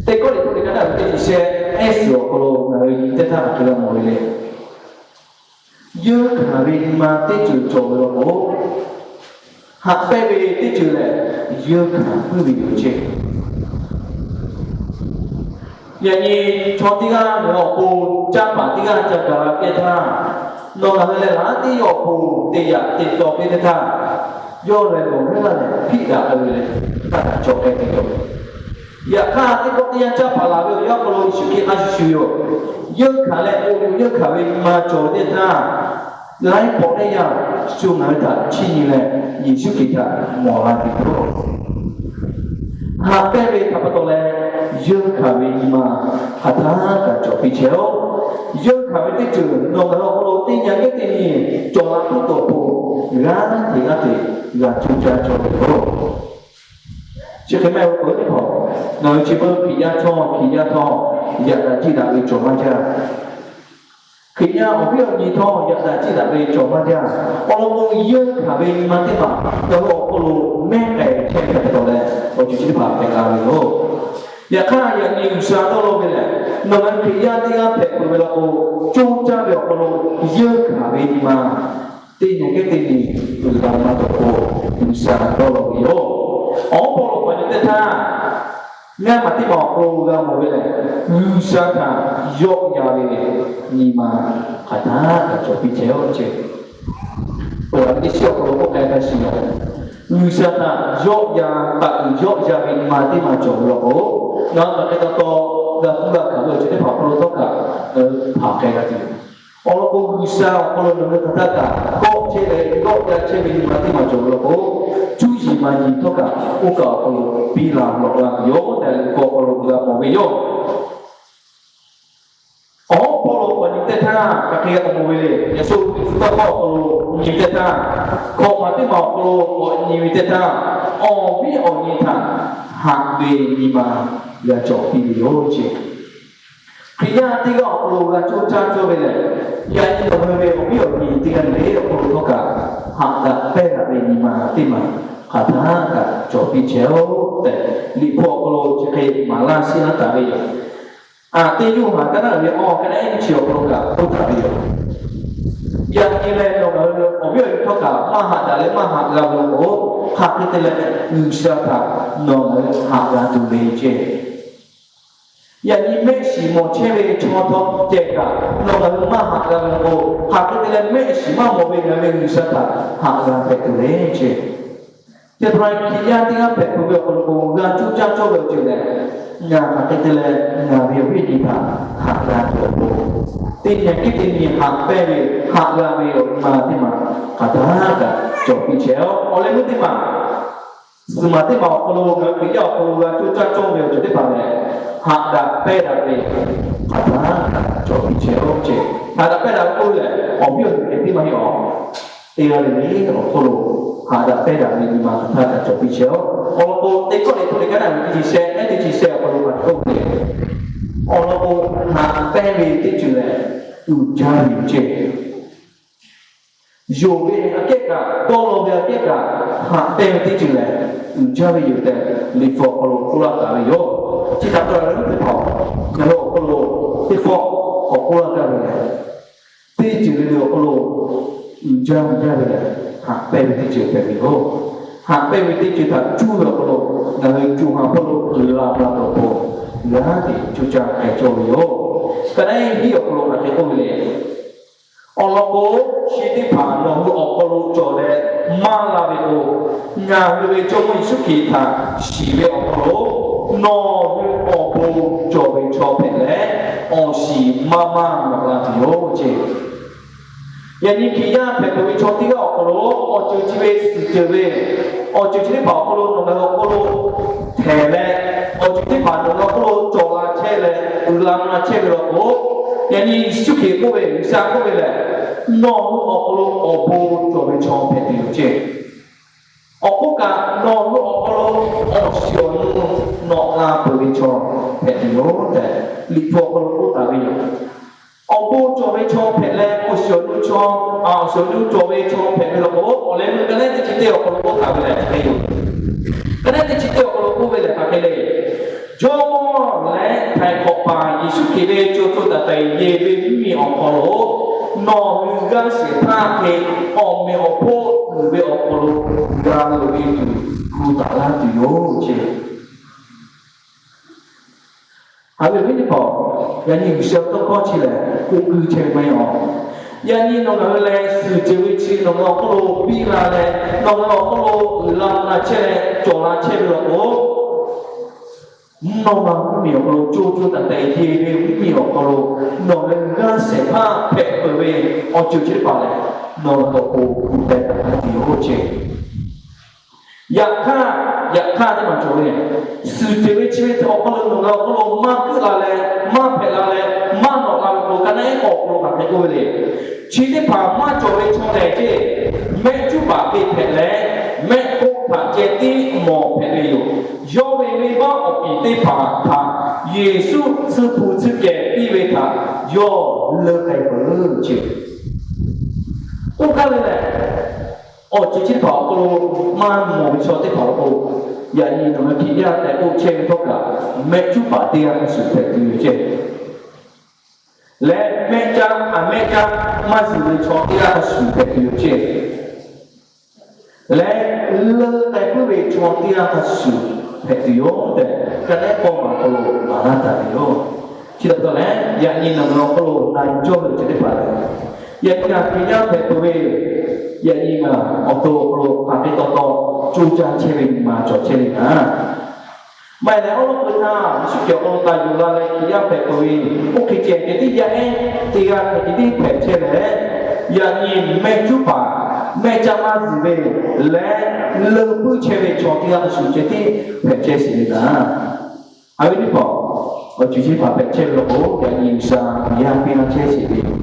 Teˇ Kawˇrenˍhtuˆ liꞈ ka naˆ ve teˇ chi shehˆ, ehˉ suhˍ awˬ hk'aw lo ngaˬ hui nyi teˇ htaˇ hk'aˬ hk'e g'a mawˬ ve le. Yeunˇ hkanˍ ve nyi ma teˇ ceuˬ cawˬ ve law k'o, haꞈ pehnˇ ve teˇ ceuˬ lehˬ, yeunˇ hkanˍ puiˉ ve yoˬ ceˇ. Yaꞈ nyi chaw teˇ g'aˇ ngaˬ hui awˬ pon canˇ paˍ teˇ g'aˇ ca gaˬ la teˇ htaˇ, nawˬ ngaˬ hui leh laˬ teˇ yawˇ awˬ pon te yaꞈ te taw piˇ teˇ htaˇ, yawˇ lehˬ nawˬ ngaˬ hui lehˬ hpiˆ daꞈ ve leh, htaˇ kaꞈ cawˬ k'ai tuˬ yoˬ. Yaꞈ hk'aˇ, teˇ pawˆ teˇ yanˇ caˇ paˍ laˬ ve awˬ yanˇ hk'aw lo Yeˍsuˆ Hkriꞈ a shuˍ shuˍ yoˬ. Yeunˇ hkanˍ leh awˬ yonˍ yeunˇ hkanˍ ve nyi ma cawˬ ve teˇ htaˇ, laiˉ pawˆ teˇ yanˇ shu ngaˬ hui htaꞈ chiˇ nyi leh, Yeˍsuˆ Hkriꞈ htaꞈ mawˬ la tuˬ yoˬ. Haꞈ pehnˇ ve htaꞈ pa taw leh, yeunˇ hkanˍ ve nyi ma hk'aˬ htaˇ kaꞈ cawˬ piˇ chehˇ-oˆ. Yeunˇ hkanˍ ve teˇ ceuˬ nawˬ ngaˬ hui awˬ hk'aw lo teˇ nyi g'aˇ teˇ nyi cawˬ la tuˬ awˬ pon, g'aˇ hteꞈ g'aˇ hteꞈ g'a cuˇ caˇ cawˇ ve yoˬ. Chi hk'e maˇ heˆ k'o, teˇ hpaˍ ngaˬ hui chi beuꞈ Hkriꞈ yaˇ htawˇ, Hkriꞈ yaˇ htawˇ yaꞈ daꞈ jiˇ daꞈ ve cawˬ maˇ jaˇ. Hkriꞈ yaˇ awˬ viˉ awˬ nyi htawˇ yaꞈ daꞈ jiˇ daꞈ ve cawˬ maˇ jaˇ. Awˬ lawn k'o, yeunˇ hkanˍ ve nyi ma teˇ hpaˍ ngaˬ hui awˬ hk'aw lo mehˉ k'ai chehˇ ve pa taw leh, awˬ ceuˬ chi teˇ hpaˍ hpehꞈ la ve yoˬ. Yaꞈ hk'aˇ, yaꞈ nyi G'uiˬsha dawˇ law ve lehˬ, nawˬ ngaˬ hui Hkriꞈ yaˇ teˇ g'aˇ hpehꞈ peuˬ ve law k'o, coˇ caˇ ve awˬ hk'aw lo yeunˇ hkanˍ ve nyi ma teˇ nyi kehˉ teˇ nyi uiˍ la maˇ taw k'o, G'uiˬsha dawˇ law ve yoˬ. Awˬ hawˉ hpawˇ lo k'awꞈ nyi teˇ htaˇ, ngaˇ maˬ teˇ maˬ awˬ hk'aw lo g'a mawˬ ve lehˬ, G'uiˬsha htaꞈ yawˆ yan ve nyi ma hk'aˬ htaˇ kaꞈ cawˬ piˇ chehˇ-oˆ ceˇ. Awˬ laꞈ teˇ shiˉ awˬ hk'aw lo k'oˆ k'ai hk'a shuˍ yoˬ. G'uiˬsha htaꞈ yawˆ yan, taꞈ uiˍ yawˆ yan ve nyi ma teˇ maˬ cawˬ ve law k'o, ngaˬ hui hk'aˬ hk'e taw taw g'a hpuˇ g'a hkanˍ ve awˬ ceuˬ teˇ hpaˍ awˬ hk'aw lo htawˇ kaꞈ ngaˬ hui hpanˍ k'ai g'a tuˬ yoˬ. Awˬ lawn k'o, G'uiˬsha awˬ hk'aw lo ngaˬ hui hk'aˬ htaˇ kaꞈ kawˆ chehˇ leh yawˆ yan chehˇ ve nyi ma teˇ maˬ cawˬ ve law k'o, cuˇ yiˍ maˍ yiˍ htawˇ kaꞈ oˇ kaꞈ awˬ hk'aw lo piˇ la lawꞈ la tuˬ yoˬ tehꞈ, awˬ hk'aw lo g'a mawˬ ve yoˬ. Awˬ hawˉ hpawˇ lo k'awꞈ nyi teˇ htaˇ, hk'aˬ hk'e g'a mawˬ ve le. Yaꞈ shu tawˇ hkawˇ awˬ hk'aw lo nyi teˇ htaˇ, hkawꞈ maˬ teˇ maˬ awˬ hk'aw lo k'awꞈ nyi ve teˇ htaˇ, awˬ viˉ awˬ nyi htaꞈ haꞈ ve nyi ma g'a cawˬ piˇ ve yoˬ ceˇ. Hkriꞈ yaˇ teˇ g'aˇ awˬ hk'aw lo g'a coˇ caˇ cawˇ ve lehˬ, yaꞈ nyi nawˬ hui ve awˬ viˉ awˬ nyi teˇ g'aˇ le le awˬ hk'aw lo htawˇ kaꞈ haꞈ daꞈ pehnˇ daꞈ ve nyi ma teˇ maˬ hk'aˬ htaˇ kaꞈ cawˬ piˇ chehˇ-oˆ tehꞈ, Liꞈ hpu awˬ hk'aw lo chi hk'e maˍ laˇ shiˉ laˇ taˍ ve yoˬ. Aˬ, teˇ Yoˇhanˬ ka naˆ ve awˬ ka naˆ ehˉ teˇ chi awˬ hk'aw lo kaꞈ k'oˆ taˍ ve yoˬ. Yaꞈ nyi leh nawˬ ngaˬ hui awˬ viˉ awˬ nyi htawˇ kaꞈ maˇ haꞈ daꞈ leh maˇ haꞈ g'a ve law k'o, hk'aˬ hk'e te leh G'uiˬsha htaꞈ nawˬ ngaˬ hui haꞈ g'a tuˬ le ceˇ. Yaꞈ nyi mehˆ shiˍ mawˬ chehˇ ve chaw htawˇ ceh kaꞈ nawˬ ngaˬ hui maˇ haꞈ g'a ve law k'o, hk'aˬ hk'e te leh mehˆ shiˍ maˇ mawˬ ve ngaˬ hui ve G'uiˬsha htaꞈ haꞈ g'a hpehꞈ tuˬ le ceˇ. Chi htaꞈ pa taw Hkriꞈ yaˇ teˇ g'aˇ hpehꞈ peuˬ ve awˬ hk'aw lo k'o, g'a coˇ caˇ cawˇ ve awˬ ceuˬ lehˬ, ngaˬ hk'aˬ hk'e te leh ngaˬ ve awˬ viˉ awˬ nyi htaꞈ haꞈ g'a tuˬ awˬ pon, teˇ nyi teˇ nyi haꞈ pehnˇ ve, haꞈ g'a ve awˬ nyi ma teˇ maˬ hk'aˬ htaˇ kaꞈ cawˬ piˇ chehˇ-oˆ. Awˬ leh meuˇ teˇ maˬ, suhˍ maˬ teˇ maˬ awˬ hk'aw lo ngaˬ hui Hkriꞈ yaˇ awˬ hk'aw lo g'a coˇ caˇ cawˇ ve awˬ ceuˬ teˇ hpaˍ lehˬ, haꞈ daꞈ pehnˇ daꞈ ve hk'aˬ htaˇ kaꞈ cawˬ piˇ chehˇ-oˆ ceˇ. Haꞈ daꞈ pehnˇ daꞈ ve k'oˆ ve lehˬ, awˬ viˉ awˬ nyi hk'e tiˉ maˇ heˆ-oˬ. Teˇ g'aˇ le le awˬ hk'aw lo haꞈ daꞈ pehnˇ daꞈ ve nyi ma hk'aˬ htaˇ kaꞈ cawˬ piˇ chehˇ-oˆ. Awˬ lawn k'o, Teˇ Kawˇrenˍhtuˆ liꞈ ka naˆ ve teˇ chi shehˆ, ehˉ teˇ chi shehˆ awˬ hk'aw lo maˇ k'oˆ ve, awˬ lawn k'o, haꞈ pehnˇ ve teˇ ceuˬ lehˬ, uiˍ jaˇ ve yoˬ ceˇ. Yonˍ ve aꞈ kehˉ kaꞈ, dawˇ law ve aꞈ kehˉ kaꞈ, haꞈ pehnˇ ve teˇ ceuˬ lehˬ, uiˍ jaˇ ve yoˬ tehꞈ, Liꞈ hpu awˬ hk'aw lo k'oˆ laˇ taˍ ve yoˬ. Chi htaꞈ pa taw leh teˇ hpaˍ ngaˬ hui awˬ hk'aw lo teˇ pawˆ k'awꞈ k'oˆ laˇ gaˇ ve lehˬ, teˇ ceuˬ le le awˬ hk'aw lo uiˍ jaˇ ve jaˇ ve lehˬ, haꞈ pehnˇ ve teˇ ceuˬ hpehꞈ ve yoˬ. Haꞈ pehnˇ ve teˇ ceuˬ htaꞈ cuˇ ve awˬ hk'aw lo ngaˬ hui co ha hpawˇ lo uiˍ la pa taw k'o, g'aˇ hteꞈ coˇ caˇ k'ai cawˇ ve yoˬ. Ka naˆ ehˉ hiˉ awˬ hk'aw lo hk'aˬ hk'e k'oˆ ve le. Awˬ lawn k'o, chi teˇ hpaˍ nawˬ hui awˬ hk'aw lo cawˬ leh maˇ la ve k'o, ngaˬ hui ve Jawˇmawˇ Yeˍsuˆ Hkriꞈ htaꞈ shiˍ ve awˬ hk'aw lo nawˬ hui awˬ pon cawˬ ve chaw hpehꞈ leh, awˬ shiˍ maˇ maˇ mawˬ la tuˬ yoˬ ceˇ. Yaꞈ nyi Hkriꞈ yaˇ hpehꞈ peuˬ ve chaw teˇ g'aˇ awˬ hk'aw lo awˬ ceuˬ chi ve suhˍ ceuˬ ve, awˬ ceuˬ chi teˇ hpaˍ awˬ hk'aw lo nawˬ ngaˬ hui awˬ hk'aw lo htehˍ leh, awˬ ceuˬ teˇ hpaˍ nawˬ ngaˬ hui awˬ hk'aw lo cawˬ la chehˇ leh, uiˍ la mvuh la chehˇ ve law k'o, yaꞈ nyi Yeˍsuˆ Hkriꞈ k'oˆ ve, G'uiˬsha k'oˆ ve lehˬ, nawˬ hui awˬ hk'aw lo awˬ bon cawˬ ve chaw hpehꞈ tuˬ yoˬ ceˇ. Awˬ hk'oˆ kaꞈ, nawˬ hui awˬ hk'aw lo awˬ shiˍ awˬ nu nawꞈ la peuˬ ve chaw hpehꞈ tuˬ yoˬ tehꞈ, Liꞈ hpu awˬ hk'aw lo k'oˆ taˍ ve yoˬ. Awˬ bon cawˬ ve chaw hpehꞈ leh, awˬ shiˍ awˬ nu chaw, awˬ shiˍ awˬ nu cawˬ ve chaw hpehꞈ ve law k'o, awˬ leh meuˇ ka naˉ teˇ chi teˇ awˬ hk'aw lo k'oˆ taˍ ve lehˬ, ka naˉ teˇ chi teˇ awˬ hk'aw lo k'oˆ ve lehˬ, hk'aˬ hk'e le. Jawˇmawˇ leh Htaiˍ hk'awꞈ paˍ Yeˍsuˆ Hkriꞈ ve co co taiˍ taiˍ yeˬ ve mvuhˇmiˬ awˬ hk'aw lo nawˬ hui g'aˇ shehˍ hpaˇ hk'e awˬ meꞈ awˬ hponˇ uiˍ ve awˬ hk'aw lo g'a loꞈ e tuˬ gu taˍ laˇ tuˬ yoˬ ce. Haꞈ ve awˬ viˉ teˇ hpaˍ-oˬ, yaꞈ nyi G'uiˬsha tawˇ hkawˇ chi lehˬ, k'oˆ keu chehˇ ve maˇ heˆ awˬ. Yaꞈ nyi nawˬ ngaˬ hui leh suhˍ ceuˬ ve chi nawˬ ngaˬ hui awˬ hk'oˆ lo piˇ la leh, nawˬ ngaˬ hui awˬ hk'oˆ lo uiˍ la na chehˇ leh cawˬ la chehˇ ve law k'o, mvuhˇ naw ma mvuhˇmiˬ awˬ hk'aw lo co co taiˍ taiˍ yeˬ ve mvuhˇmiˬ awˬ hk'aw lo nawˬ ve g'aˇ shehˍ hpaˇ hpehꞈ peuˬ ve awˬ ceuˬ chi teˇ hpaˍ lehˬ, nawˬ awˬ pon gu teh taˍ laˇ tuˬ yoˬ ce. Yaꞈ hk'aˇ, yaꞈ hk'aˇ teˇ maˬ cawˬ ve, suhˍ ceuˬ ve chi ve htaꞈ awˬ hk'aw lo nawˬ ngaˬ awˬ hk'oˆ lo maˇ keuˆ la leh, maˇ hpehꞈ la leh, maˇ nawꞈ la ve k'o, ka naˉ ehˉ k'awꞈ k'oˆ lo kaꞈ hk'e k'oˆ ve le. Chi teˇ hpaˍ maˇ cawˬ ve chaw lehˬ ce, mehˆ cuˉ paˍ te hpehꞈ leh, mehˆ hk'oˆ htaꞈ ceh tiˉ mawˬ hpehꞈ ve yoˬ. Yawˇ ve venˇbaˆ awˬ piˍ teˇ hpaˍ htaꞈ Yeˍsuˆ tsuhˇ hpu tsuhˇ kehˬ piˇ ve htaꞈ yawˇ leunˇ k'ai peuˬ ce. Oˇ hk'aˇ ve lehˬ, awˬ ceuˬ chi teˇ hpaˍ awˬ hk'aw lo maˇ mawˬ ve chaw teˇ hpaˍ awˬ hk'aw lo, yaꞈ nyi nawˬ ngaˬ hui Hkriꞈ yaˇ tehꞈ k'oˆ chehˇ ve htawˇ kaꞈ, mehˆ cuˉ paˍ teˇ g'aˇ hk'a shuˍ hpehꞈ tuˬ yoˬ ce. Leh mehˆ caˇ, a mehˆ caˇ maˇ zuhˬ ve chaw teˇ g'aˇ hk'a shuˍ hpehꞈ tuˬ yoˬ ce. Leh leunˇ k'ai puiˉ ve chaw teˇ g'aˇ hk'a shuˍ hpehꞈ tuˬ yoˬ tehꞈ, ka naˉ ehˉ k'awˇ maˬ awˬ hk'aw lo maˍ laˇ taˍ ve yoˬ. Chi htaꞈ pa taw leh, yaꞈ nyi nawˬ ngaˬ awˬ hk'aw lo na yuˬ cawˇ ve awˬ ceuˬ teˇ hpaˍ lehˬ, yaꞈ nyi ngaˬ Hkriꞈ yaˇ hpehꞈ peuˬ ve, yaꞈ nyi ngaˬ awˬ to awˬ hk'aw lo hk'aˬ hk'e taw taw co caˇ chehˇ ve nyi ma cawˬ chehˇ ve naˍ. Maˇ heˆ leh, awˉ lawˉ peu htaˇ Yeˍsuˆ Hkriꞈ awˬ hk'aw lo taˍ yuˬ la leh Hkriꞈ yaˇ hpehꞈ peuˬ ve, oˇ hk'e ceh ceh tiˉ yaˇ ehˉ teˇ g'aˇ hpehꞈ tiˉ tiˉ hpehꞈ chehˇ leh, yaꞈ nyi mehˆ cuˉ paˍ mehˆ caˇ maˇ zuhˬ ve leh, leunˇ puiˉ chehˇ ve chaw teˇ g'aˇ hk'a shuˍ ceh tiˉ hpehꞈ chehˇ sheˍ ve naˍ. Haꞈ ve teˇ hpaˍ, awˬ ceuˬ chi teˇ hpaˍ hpehꞈ chehˇ ve law k'o, yaꞈ nyi G'uiˬsha yaˇ piˇ laˇ chehˇ sheˍ ve yoˬ.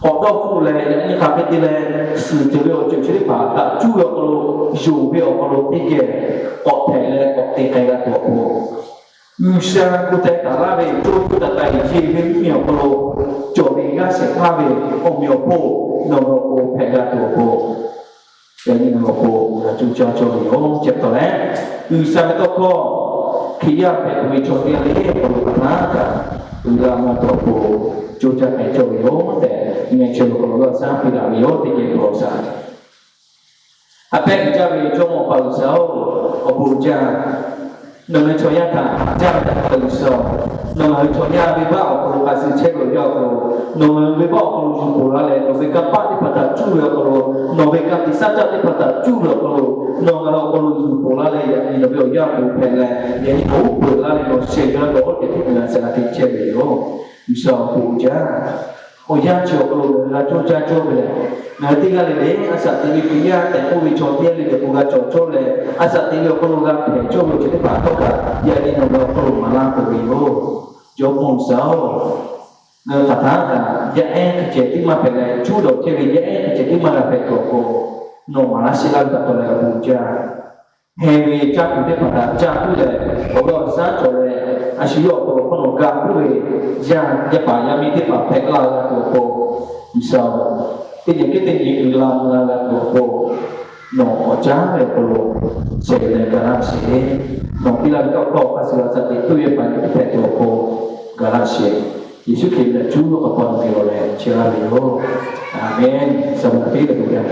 K'awꞈ dawˇ hpfuhˆ leh, yaꞈ nyi hk'aˬ hk'e te leh, suhˍ ceuˬ ve awˬ ceuˬ chi teˇ hpaˍ daꞈ cuˇ ve awˬ hk'aw lo, yonˍ ve awˬ hk'aw lo teˇ geh k'awꞈ hpehꞈ leh k'awꞈ te k'ai g'a tuˬ awˬ pon, G'uiˬsha gu teh taˍ laˇ ve co co taiˍ taiˍ yeˬ ve mvuhˇmiˬ awˬ hk'aw lo cawˬ ve g'aˇ shehˍ hpaˇ ve awˬ meꞈ awˬ hponˇ nawˬ ngaˬ awˬ pon hpehꞈ g'a tuˬ awˬ pon, yaꞈ nyi nawˬ ngaˬ awˬ pon g'a co caˇ cawˇ ve yoˬ. Chi pa taw leh, G'uiˬsha ve tawˇ hkawˇ, Hkriꞈ yaˇ hpehꞈ tuˬ ve chaw teˇ g'aˇ le awˬ hk'aw lo hk'aˬ htaˇ kaꞈ uiˍ la na tuˬ awˬ pon co caˇ hpehꞈ cawˇ ve yoˬ tehꞈ, ngaˬ chi awˬ hk'aw lo g'a shaˉ piˇ daꞈ ve yoˬ. Teˇ geh peuˬ awˬ shaˍ A pehˉ uiˍ jaˇ ve Jawˇmawˇ Awˬ pa G'uiˬsha-oˬ, awˬ bon uiˍ jaˇ. Nawˬ ngaˬ hui chaw yaˇ htaꞈ haꞈ jaˇ ve Awˬ pa G'uiˬsha-oˬ, nawˬ ngaˬ hui chaw yaˇ venˇbaˆ awˬ hk'aw lo k'a suh chehˇ ve awˬ yanˇ awˬ hk'aw lo, nawˬ ngaˬ hui venˇbaˆ awˬ hk'aw lo yuˬ poˬ la leh, nawˬ ve kanˇ paˆ teˇ hpaˍ htaꞈ cuˇ ve awˬ hk'aw lo, nawˬ ve kanˇ tiꞈ saˉ caˆ teˇ hpaˍ htaꞈ cuˇ ve awˬ hk'aw lo, nawˬ ngaˬ hui awˬ hk'aw lo yuˬ poˬ la leh, yaꞈ nyi nawˬ ve awˬ yanˇ awˬ hk'aw lo hpehꞈ leh, yaꞈ nyi awˬ uˉ peunˍ la leh nawˬ shehˍ g'a ve awˬ hk'aw lo teˇ hpaˍ g'a shehˍ g'a te chehˇ ve yoˬ. G'uiˬsha awˬ bon uiˍ jaˇ. Awˬ yanˇ chi awˬ hk'aw lo ngaˬ hui g'a cawˇ caˇ cawˇ ve lehˬ, ngaˬ hui teˇ g'aˇ le le a shaꞈ teꞈ ve Hkriꞈ yaˇ tehꞈ k'oˆ ve chaw teˇ g'aˇ le le k'o g'a cawˬ cawˇ leh, a shaꞈ teꞈ ve awˬ hk'aw lo g'a hpehꞈ cawˇ ve awˬ ceuˬ teˇ hpaˍ htawˇ kaꞈ, yaꞈ nyi nawˬ ve awˬ hk'aw lo maˍ laˇ peuˬ ve yoˬ. Jawˇmawˇ G'uiˬsha-oˬ, ngaˬ hui hk'aˬ htaˇ kaꞈ yaˇ ehˉ hk'e ceh tiˉ maˇ hpehꞈ leh, cuˇ dawˬ chehˇ ve yaˇ ehˉ hk'e ceh tiˉ maˇ g'a hpehꞈ tuˬ awˬ pon, nawˬ maˍ laˇ sheˍ laˇ ve pa taw leh awˬ bon uiˍ jaˇ. Heh ve caˇ tuˬ teˇ hpaˍ htaꞈ caˇ puiˉ leh, awˬ g'aˇ awˬ shaˉ cawˬ leh, a shu yawˇ awˬ to awˬ hk'aw lo ga puiˉ ve yaˇ yaˇ paˍ yaˇ miˇ teˇ hpaˍ hpehꞈ la g'a tuˬ awˬ pon, G'uiˬsha-oˬ, teˇ nyi teˇ nyi uiˍ la mvuh la g'a tuˬ awˬ pon, nawˬ awˬ caˉ ve awˬ hk'aw lo shehˍ leh ga laˇ sheˍ. Nawˬ piˇ laˇ ve tawˇ hkawˇ hk'a shuˍ a shaꞈ teꞈ puiˉ ve pa taw teˇ hpehꞈ tuˬ awˬ pon ga laˇ sheˍ. Yeˍsuˆ Hkriꞈ lehˬ cuˇ ve pa taw nawˬ ve awˬ leh chehˇ laˇ ve yoˬ. Aˍmenˍ. Shaˍ ma piˇ ve tuˬ yaˇ